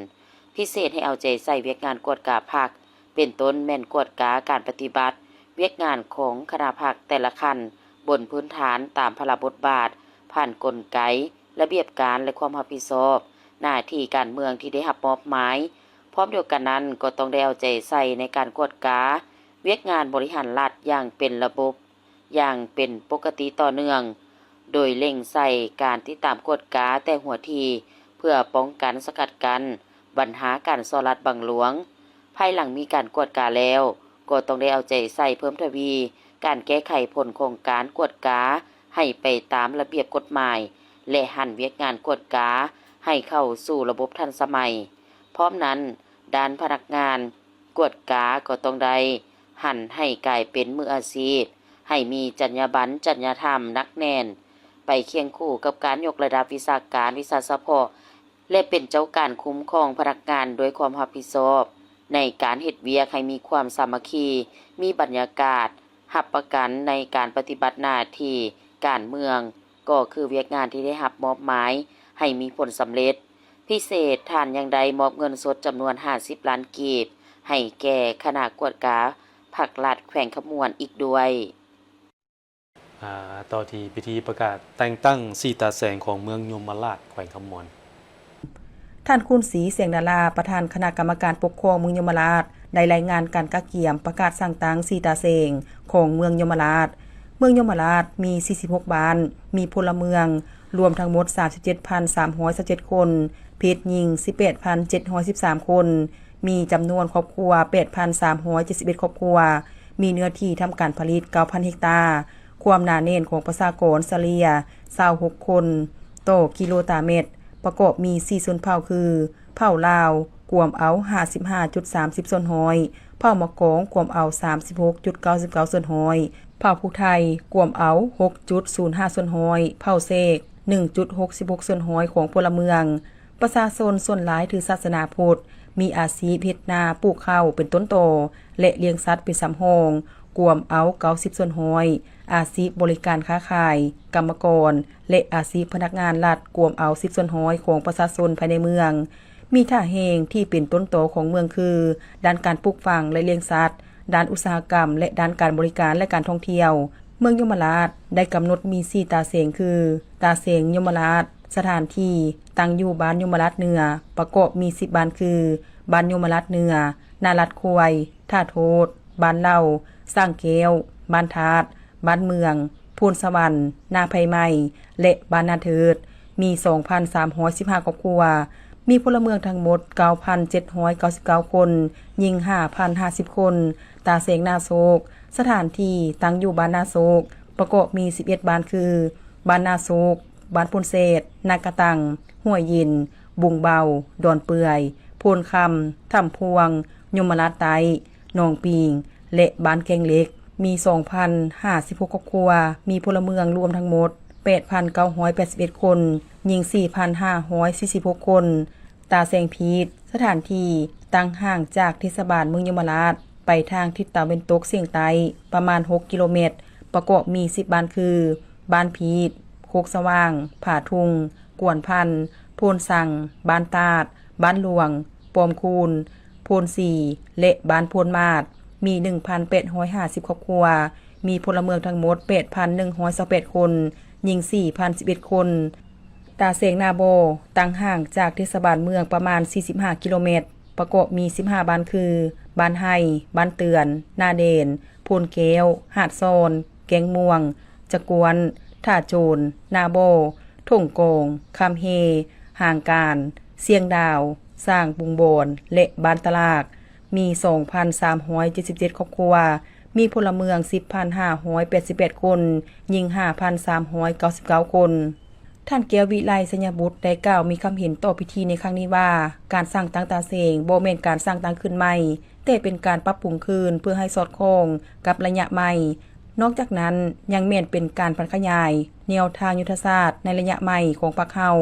ພິເສດໃຫ້ເອົາໃຈໃສ່ວຽກງານກວດກາພັກ, ເປັນຕົ້ນແມ່ນກວດກາການປະຕິບັດວຽກງານຂອງຄະນະພັກແຕ່ລະຂັ້ນ ບົນພື້ນຖານຕາມພາລະບົດບາດ, ຜ່ານກົນໄກ, ລະບຽບການ ແລະ ຄວາມຮັບຜິດຊອບໜ້າທີ່ການເມືອງທີ່ໄດ້ຮັບມອບໝາຍ. ພ້ອມດຽວກັນນັ້ນ, ກໍຕ້ອງໄດ້ເອົາໃຈໃສ່ໃນການກວດກາວຽກງານບໍລິຫານລັດຢ່າງເປັນລະບົບ, ຢ່າງເປັນປົກກະຕິຕໍ່ເນື່ອງ, ໂດຍເລັ່ງໃສ່ການຕິດຕາມກວດກາແຕ່ຫົວທີ ເພື່ອປ້ອງກັນສະກັດກັ້ນບັນຫາການສໍ້ລາດບັງຫຼວງ. ພາຍຫຼັງມີການກວດກາແລ້ວ, ກໍຕ້ອງໄດ້ເອົາໃຈໃສ່ເພີ່ມທະວີການແກ້ໄຂຜົນຂອງການກວດກາໃຫ້ໄປຕາມລະບຽບກົດໝາຍ ແລະ ຫັນວຽກງານກວດກາໃຫ້ເຂົ້າສູ່ລະບົບທັນສະໄໝ. ພ້ອມນັ້ນ, ດ້ານພະນັກງານກວດກາກໍຕ້ອງໄດ້ຫັນໃຫ້ກາຍເປັນມືອາຊີບ, ໃຫ້ມີຈັນຍາບັນ, ຈັນຍາທຳໜັກແໜ້ນ, ໄປຄຽງຄູ່ກັບການຍົກລະດັບວິຊາການ, ວິຊາສະເພາະ ແລະ ເປັນເຈົ້າການຄຸ້ມຄອງພະນັກງານດ້ວຍຄວາມຮັບຜິດຊອບໃນການເຮັດວຽກໃຫ້ມີຄວາມສາມັກຄີ, ມີບັນຍາກາດຮັບປະກັນໃນການປະຕິບັດໜ້າທີ່ການເມືອງ, ກໍຄືວຽກງານທີ່ໄດ້ຮັບມອບໝາຍໃຫ້ມີຜົນສຳເລັດ. ພິເສດ, ທ່ານຍັງໄດ້ມອບເງິນສົດຈຳນວນຫ້າສິບລ້ານກີບ ໃຫ້ແກ່ຄະນະກວດກາພັກລັດແຂວງຄຳມ່ວນອີກດ້ວຍ. ອາ ຕໍ່ທີ່ພິທີປະກາດແຕ່ງຕັ້ງສີ່ຕາແສງຂອງເມືອງຍົມມະລາດ ແຂວງຄຳມ່ວນ. ທ່ານ ຄູນສີ ແສງດາລາ ປະທານຄະນະກຳມະການປົກຄອງເມືອງຍົມມະລາດ ໄດ້ລາຍງານການກະກຽມປະກາດສ້າງຕັ້ງສີ່ຕາແສງຂອງເມືອງຍົມມະລາດ. ເມືອງຍົມມະລາດມີສີ່ສິບຫົກບ້ານ, ມີພົນລະເມືອງລວມທັງໝົດສາມສິບເຈັດພັນສາມຮ້ອຍຊາວເຈັດຄົນ, ເພດຍິງສິບແປດພັນເຈັດຮ້ອຍສິບສາມຄົນ, ມີຈຳນວນຄອບຄົວແປດພັນສາມຮ້ອຍເຈັດສິບເອັດຄອບຄົວ, ມີເນື້ອທີ່ທຳການຜະລິດເກົ້າພັນເຮັກຕາ, ຄວາມໜາແໜ້ນຂອງປະຊາກອນສະເລ່ຍຊາວຫົກຄົນຕໍ່ກິໂລຕາແມັດ, ປະກອບມີສີ່ຊົນເຜົ່າຄື ເຜົ່າລາວ ກວມເອົາຫ້າສິບຫ້າຈຸດສາມສິບສ່ວນຮ້ອຍ, ເຜົ່າມະກອງ ກວມເອົາສາມສິບຫົກຈຸດເກົ້າສິບເກົ້າສ່ວນຮ້ອຍ, ເຜົ່າຜູ້ໄທ ກວມເອົາຫົກຈຸດສູນຫ້າສ່ວນຮ້ອຍ, ເຜົ່າເຊກ ໜຶ່ງຈຸດຫົກສິບຫົກສ່ວນຮ້ອຍຂອງພົນລະເມືອງ. ປະຊາຊົນສ່ວນຫຼາຍຖືສາສະໜາພຸດ, ມີອາຊີບເຮັດນາ, ປູກເຂົ້າເປັນຕົ້ນຕໍ ແລະ ລ້ຽງສັດເປັນສຳຮອງ, ກວມເອົາເກົ້າສິບສ່ວນຮ້ອຍ, ອາຊີບບໍລິການຄ້າຂາຍ, ກຳມະກອນ ແລະ ອາຊີບພະນັກງານລັດ ກວມເອົາສິບສ່ວນຮ້ອຍຂອງປະຊາຊົນພາຍໃນເມືອງ. ມີທ່າແຮງທີ່ເປັນຕົ້ນຕໍຂອງເມືອງຄື ດ້ານການປູກຝັງ ແລະ ລ້ຽງສັດ, ດ້ານອຸດສາຫະກຳ ແລະ ດ້ານການບໍລິການ ແລະ ການທ່ອງທ່ຽວ. ເມືອງຍົມມະລາດໄດ້ກຳນົດມີສີ່ຕາແສງຄື ຕາແສງຍົມມະລາດ, ສະຖານທີ່ຕັ້ງຢູ່ບ້ານຍົມມະລາດເໜືອ, ປະກອບມີສິບບ້ານຄື ບ້ານຍົມມະລາດເໜືອ, ນາລາດຄວາຍ, ທ່າໂທດ, ບ້ານເຫຼົ່າ, ສ້າງແກ້ວ, ບ້ານທາດ, ບ້ານເມືອງ, ໂພນສະຫວັນ, ນາໄຜ່ໃໝ່ ແລະ ບ້ານນາເທີດ, ມີສອງພັນສາມຮ້ອຍສິບຫ້າຄອບຄົວ, ມີພົນລະເມືອງທັງໝົດເກົ້າພັນເຈັດຮ້ອຍເກົ້າສິບເກົ້າຄົນ, ຍິງຫ້າພັນຫ້າສິບຄົນ. ຕາແສງນາໂຊກ, ສະຖານທີ່ຕັ້ງຢູ່ບ້ານນາໂຊກ, ປະກອບມີສິບເອັດບ້ານຄື ບ້ານນາໂຊກ, ບ້ານໂພນເສດ, ນາກະຕັງ, ຫ້ວຍເຢັນ, ບຸງເບົາ, ດອນເປື່ອຍ, ໂພນຄຳ, ຖ້ຳພວງ, ຍົມມະລາດໃຕ້, ໜອງປີງ ແລະ ບ້ານແກ້ງເຫຼັກ, ມີສອງພັນຫ້າສິບຫົກຄອບຄົວ, ມີພົນລະເມືອງລວມທັງໝົດແປດພັນເກົ້າຮ້ອຍແປດສິບເອັດຄົນ, ຍິງສີ່ພັນຫ້າຮ້ອຍສີ່ສິບຫົກຄົນ. ຕາແສງພີດ, ສະຖານທີ່ຕັ້ງຫ່າງຈາກເທດສະບານເມືອງຍົມມະລາດໄປທາງທິດຕາເວັນຕົກສຽງໃຕ້ປະມານຫົກກິໂລແມັດ, ປະກອບມີສິບບ້ານຄື ບ້ານພີດ, ໂຄກສະຫວ່າງ, ຜາທຸ່ງ, ກວນພັນ, ໂພນສັງ, ບ້ານຕາດ, ບ້ານຫຼວງ, ປ້ອມຄູນ, ໂພນສີ ແລະ ບ້ານໂພນມາດ, ມີໜຶ່ງພັນແປດຮ້ອຍຫ້າສິບຄອບຄົວ, ມີພົນລະເມືອງທັງໝົດ ແປດພັນໜຶ່ງຮ້ອຍຊາວແປດຄົນ, ຍິງສີ່ພັນສິບເອັດຄົນ. ຕາແສງນາບໍ່ ຕັ້ງຫ່າງຈາກເທດສະບານເມືອງປະມານສີ່ສິບຫ້າກິໂລແມັດ, ປະກອບມີສິບຫ້າບ້ານຄື ບ້ານໄຮ່, ບ້ານເຕືອນ, ນາແດນ, ໂພນແກ້ວ, ຫາດຊອນ, ແກ້ງມ່ວງ, ຈະກວນ, ທ່າໂຈນ, ນາບໍ່, ທົ່ງກອງ, ຄຳເຮ, ຮ່າງການ, ຊຽງດາວ, ສ້າງບຸງບອນ ແລະ ບ້ານຕະຫຼາກ. ມີສອງພັນສາມຮ້ອຍເຈັດສິບເຈັດຄອບຄົວ, ມີພົນລະເມືອງສິບພັນຫ້າຮ້ອຍແປດສິບແປດຄົນ, ຍິງຫ້າພັນສາມຮ້ອຍເກົ້າສິບເກົ້າຄົນ. ທ່ານ ແກ້ວວິໄລ ໄຊຍະບຸດ ໄດ້ກ່າວມີຄຳເຫັນຕໍ່ພິທີໃນຄັ້ງນີ້ວ່າ, ການສ້າງຕັ້ງຕາແສງບໍ່ແມ່ນການສ້າງຕັ້ງຂຶ້ນໃໝ່, ແຕ່ເປັນການປັບປຸງຄືນເພື່ອໃຫ້ສອດຄ່ອງກັບໄລຍະໃໝ່. ນອກຈາກນັ້ນ, ຍັງແມ່ນເປັນການຜັນຂະຫຍາຍແນວທາງຍຸດທະສາດໃນໄລຍະໃໝ່ຂອງພັກເຮົາ,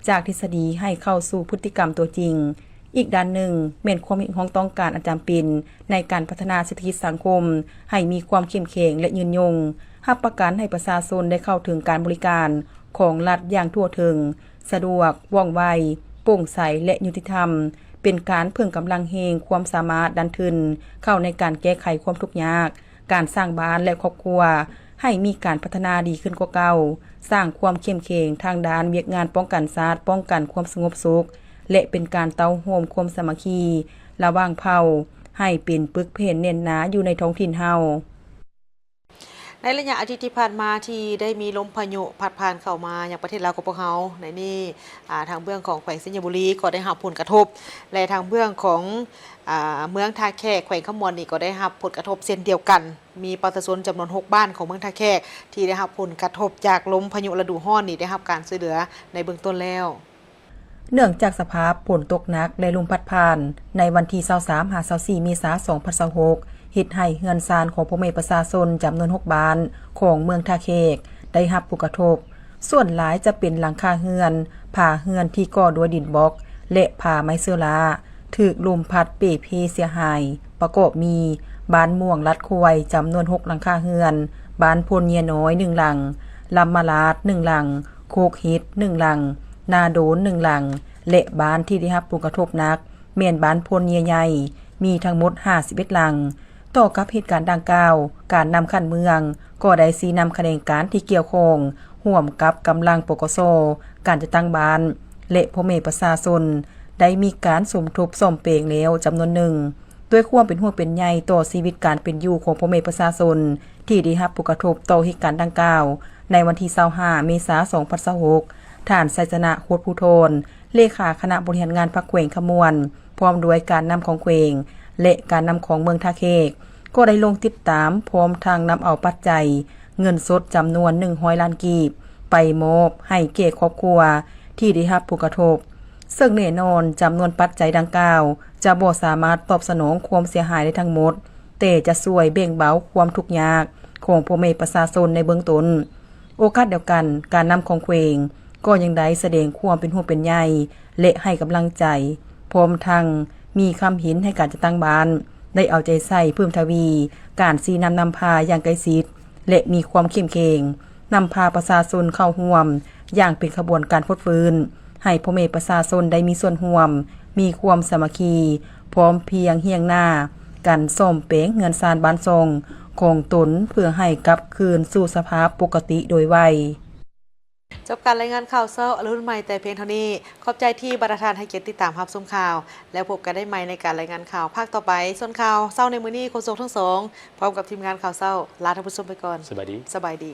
ຈາກທິດສະດີໃຫ້ເຂົ້າສູ່ພຶດຕິກຳຕົວຈິງ. ອີກດ້ານໜຶ່ງ ແມ່ນຄວາມຮຽກຮ້ອງຕ້ອງການອັນຈຳເປັນໃນການພັດທະນາເສດຖະກິດສັງຄົມໃຫ້ມີຄວາມເຂັ້ມແຂງ ແລະ ຍືນຍົງ, ຮັບປະກັນໃຫ້ປະຊາຊົນໄດ້ເຂົ້າເຖິງການບໍລິການຂອງລັດຢ່າງທົ່ວເຖິງ, ສະດວກ, ວ່ອງໄວ, ໂປ່ງໃສ ແລະ ຍຸຕິທຳ, ເປັນການເພີ່ມກຳລັງແຮງຄວາມສາມາດດັນທຶນເຂົ້າໃນການແກ້ໄຂຄວາມທຸກຍາກ, ການສ້າງບ້ານ ແລະ ຄອບຄົວໃຫ້ມີການພັດທະນາດີຂຶ້ນກວ່າເກົ່າ, ສ້າງຄວາມເຂັ້ມແຂງທາງດ້ານວຽກງານປ້ອງກັນຊາດ, ປ້ອງກັນຄວາມສະຫງົບສຸກ ແລະ ເປັນການເຕົ້າໂຮມຄວາມສາມັກຄີລະຫວ່າງເຜົ່າ ໃຫ້ເປັນປຶກແຜ່ນແໜ້ນໜາຢູ່ໃນທ້ອງຖິ່ນເຮົາ. ໃນໄລຍະອາທິດທີ່ຜ່ານມາທີ່ໄດ້ມີລົມພາຍຸພັດຜ່ານເຂົ້າມາຍັງປະເທດລາວຂອງພວກເຮົາໃນນີ້, ອາ, ທາງເບື້ອງຂອງແຂວງໄຊຍະບູລີກໍໄດ້ຮັບຜົນກະທົບ ແລະ ທາງເບື້ອງຂອງ, ອາ, ເມືອງທ່າແຂກ ແຂວງຄຳມ່ວນນີ້ກໍໄດ້ຮັບຜົນກະທົບເຊັ່ນດຽວກັນ. ມີປະຊາຊົນຈຳນວນຫົກບ້ານຂອງເມືອງທ່າແຂກທີ່ໄດ້ຮັບຜົນກະທົບຈາກລົມພາຍຸລະດູຮ້ອນນີ້ໄດ້ຮັບການຊ່ວຍເຫຼືອໃນເບື້ອງຕົ້ນແລ້ວ. ເນື່ອງຈາກສະພາບຝົນຕົກໜັກ ແລະ ລົມພັດຜ່ານໃນວັນທີຊາວສາມຫາຊາວສີ່ເມສາສອງພັນຊາວຫົກ ເຮັດໃຫ້ເຮືອນຊານຂອງພໍ່ແມ່ປະຊາຊົນຈຳນວນຫົກບ້ານຂອງເມືອງທ່າແຂກໄດ້ຮັບຜົນກະທົບ. ສ່ວນຫຼາຍຈະເປັນຫຼັງຄາເຮືອນ, ຝາເຮືອນທີ່ກໍ່ດ້ວຍດິນບລັອກ ແລະ ຝາໄມ້ເຊີລາ ຖືກລົມພັດເປ່ເພເສຍຫາຍ, ປະກອບມີ ບ້ານມ່ວງລັດຄວາຍ ຈຳນວນຫົກຫຼັງຄາເຮືອນ, ບ້ານໂພນເຍຍນ້ອຍໜຶ່ງຫຼັງ, ລຳມະລາດໜຶ່ງຫຼັງ, ໂຄກເຫັດໜຶ່ງຫຼັງ, ນາໂດນໜຶ່ງຫຼັງ ແລະ ບ້ານທີ່ໄດ້ຮັບຜົນກະທົບໜັກ ແມ່ນບ້ານໂພນເຍຍໃຫຍ່ ມີທັງໝົດຫ້າສິບເອັດຫຼັງ. ຕໍ່ກັບເຫດການດັ່ງກ່າວ, ການນຳຂັ້ນເມືອງກໍໄດ້ຊີ້ນຳຂະແໜງການທີ່ກ່ຽວຂ້ອງ ຮ່ວມກັບກຳລັງ ປກສ, ການຈັດຕັ້ງບ້ານ ແລະ ພໍ່ແມ່ປະຊາຊົນ ໄດ້ມີການສົມທົບສ້ອມແປງແລ້ວຈຳນວນໜຶ່ງ. ດ້ວຍຄວາມເປັນຫ່ວງເປັນໃຍຕໍ່ຊີວິດການເປັນຢູ່ຂອງພໍ່ແມ່ປະຊາຊົນທີ່ໄດ້ຮັບຜົນກະທົບຕໍ່ເຫດການດັ່ງກ່າວ, ໃນວັນທີຊາວຫ້າເມສາສອງພັນຊາວຫົກ ທ່ານ ໄຊຊະນະ ໂຄດພູທອນ ເລຂາຄະນະບໍລິຫານງານພັກແຂວງຄຳມ່ວນ ພ້ອມດ້ວຍການນຳຂອງແຂວງ ແລະ ການນຳຂອງເມືອງທ່າແຂກ ກໍໄດ້ລົງຕິດຕາມ ພ້ອມທັງນຳເອົາປັດໄຈເງິນສົດຈຳນວນໜຶ່ງຮ້ອຍລ້ານກີບ ໄປມອບໃຫ້ແກ່ຄອບຄົວທີ່ໄດ້ຮັບຜົນກະທົບ, ເຊິ່ງແນ່ນອນຈຳນວນປັດໄຈດັ່ງກ່າວຈະບໍ່ສາມາດຕອບສະໜອງຄວາມເສຍຫາຍໄດ້ທັງໝົດ, ແຕ່ຈະຊ່ວຍແບ່ງເບົາຄວາມທຸກຍາກຂອງພໍ່ແມ່ປະຊາຊົນໃນເບື້ອງຕົ້ນ. ໂອກາດດຽວກັນ, ການນຳຂອງແຂວງກໍຍັງໄດ້ສະແດງຄວາມເປັນຫ່ວງເປັນໃຍ ແລະ ໃຫ້ກຳລັງໃຈ, ພ້ອມທັງມີຄຳເຫັນໃຫ້ການຈັດຕັ້ງບ້ານໄດ້ເອົາໃຈໃສ່ເພີ່ມທະວີການຊີ້ນຳນຳພາຢ່າງໃກ້ຊິດ ແລະ ມີຄວາມເຂັ້ມແຂງ, ນຳພາປະຊາຊົນເຂົ້າຮ່ວມຢ່າງເປັນຂະບວນການຟົດຟື້ນ, ໃຫ້ພໍ່ແມ່ປະຊາຊົນໄດ້ມີສ່ວນຮ່ວມ, ມີຄວາມສາມັກຄີ, ພ້ອມພຽງຮຽງໜ້າກັນສ້ອມແປງເຮືອນຊານບ້ານຊ່ອງຂອງຕົນ ເພື່ອໃຫ້ກັບຄືນສູ່ສະພາບປົກກະຕິໂດຍໄວ. ຈົບການລາຍງານຂ່າວເຊົ້າອະລຸນໃໝ່ແຕ່ພຽງເທົ່ານີ້. ຂອບໃຈທີ່ບັນດາທ່ານໃຫ້ກຽດຕິດຕາມຮັບຊົມຂ່າວ, ແລ້ວພົບກັນໄດ້ໃໝ່ໃນການລາຍງານຂ່າວພາກຕໍ່ໄປ. ສ່ວນຂ່າວເຊົ້າໃນມື້ນີ້ ໂຄສົກທັງສອງ ພ້ອມກັບທີມງານຂ່າວເຊົ້າ ລາທ່ານຜູ້ຊົມໄປກ່ອນ. ສະບາຍດີ. ສະບາຍດີ.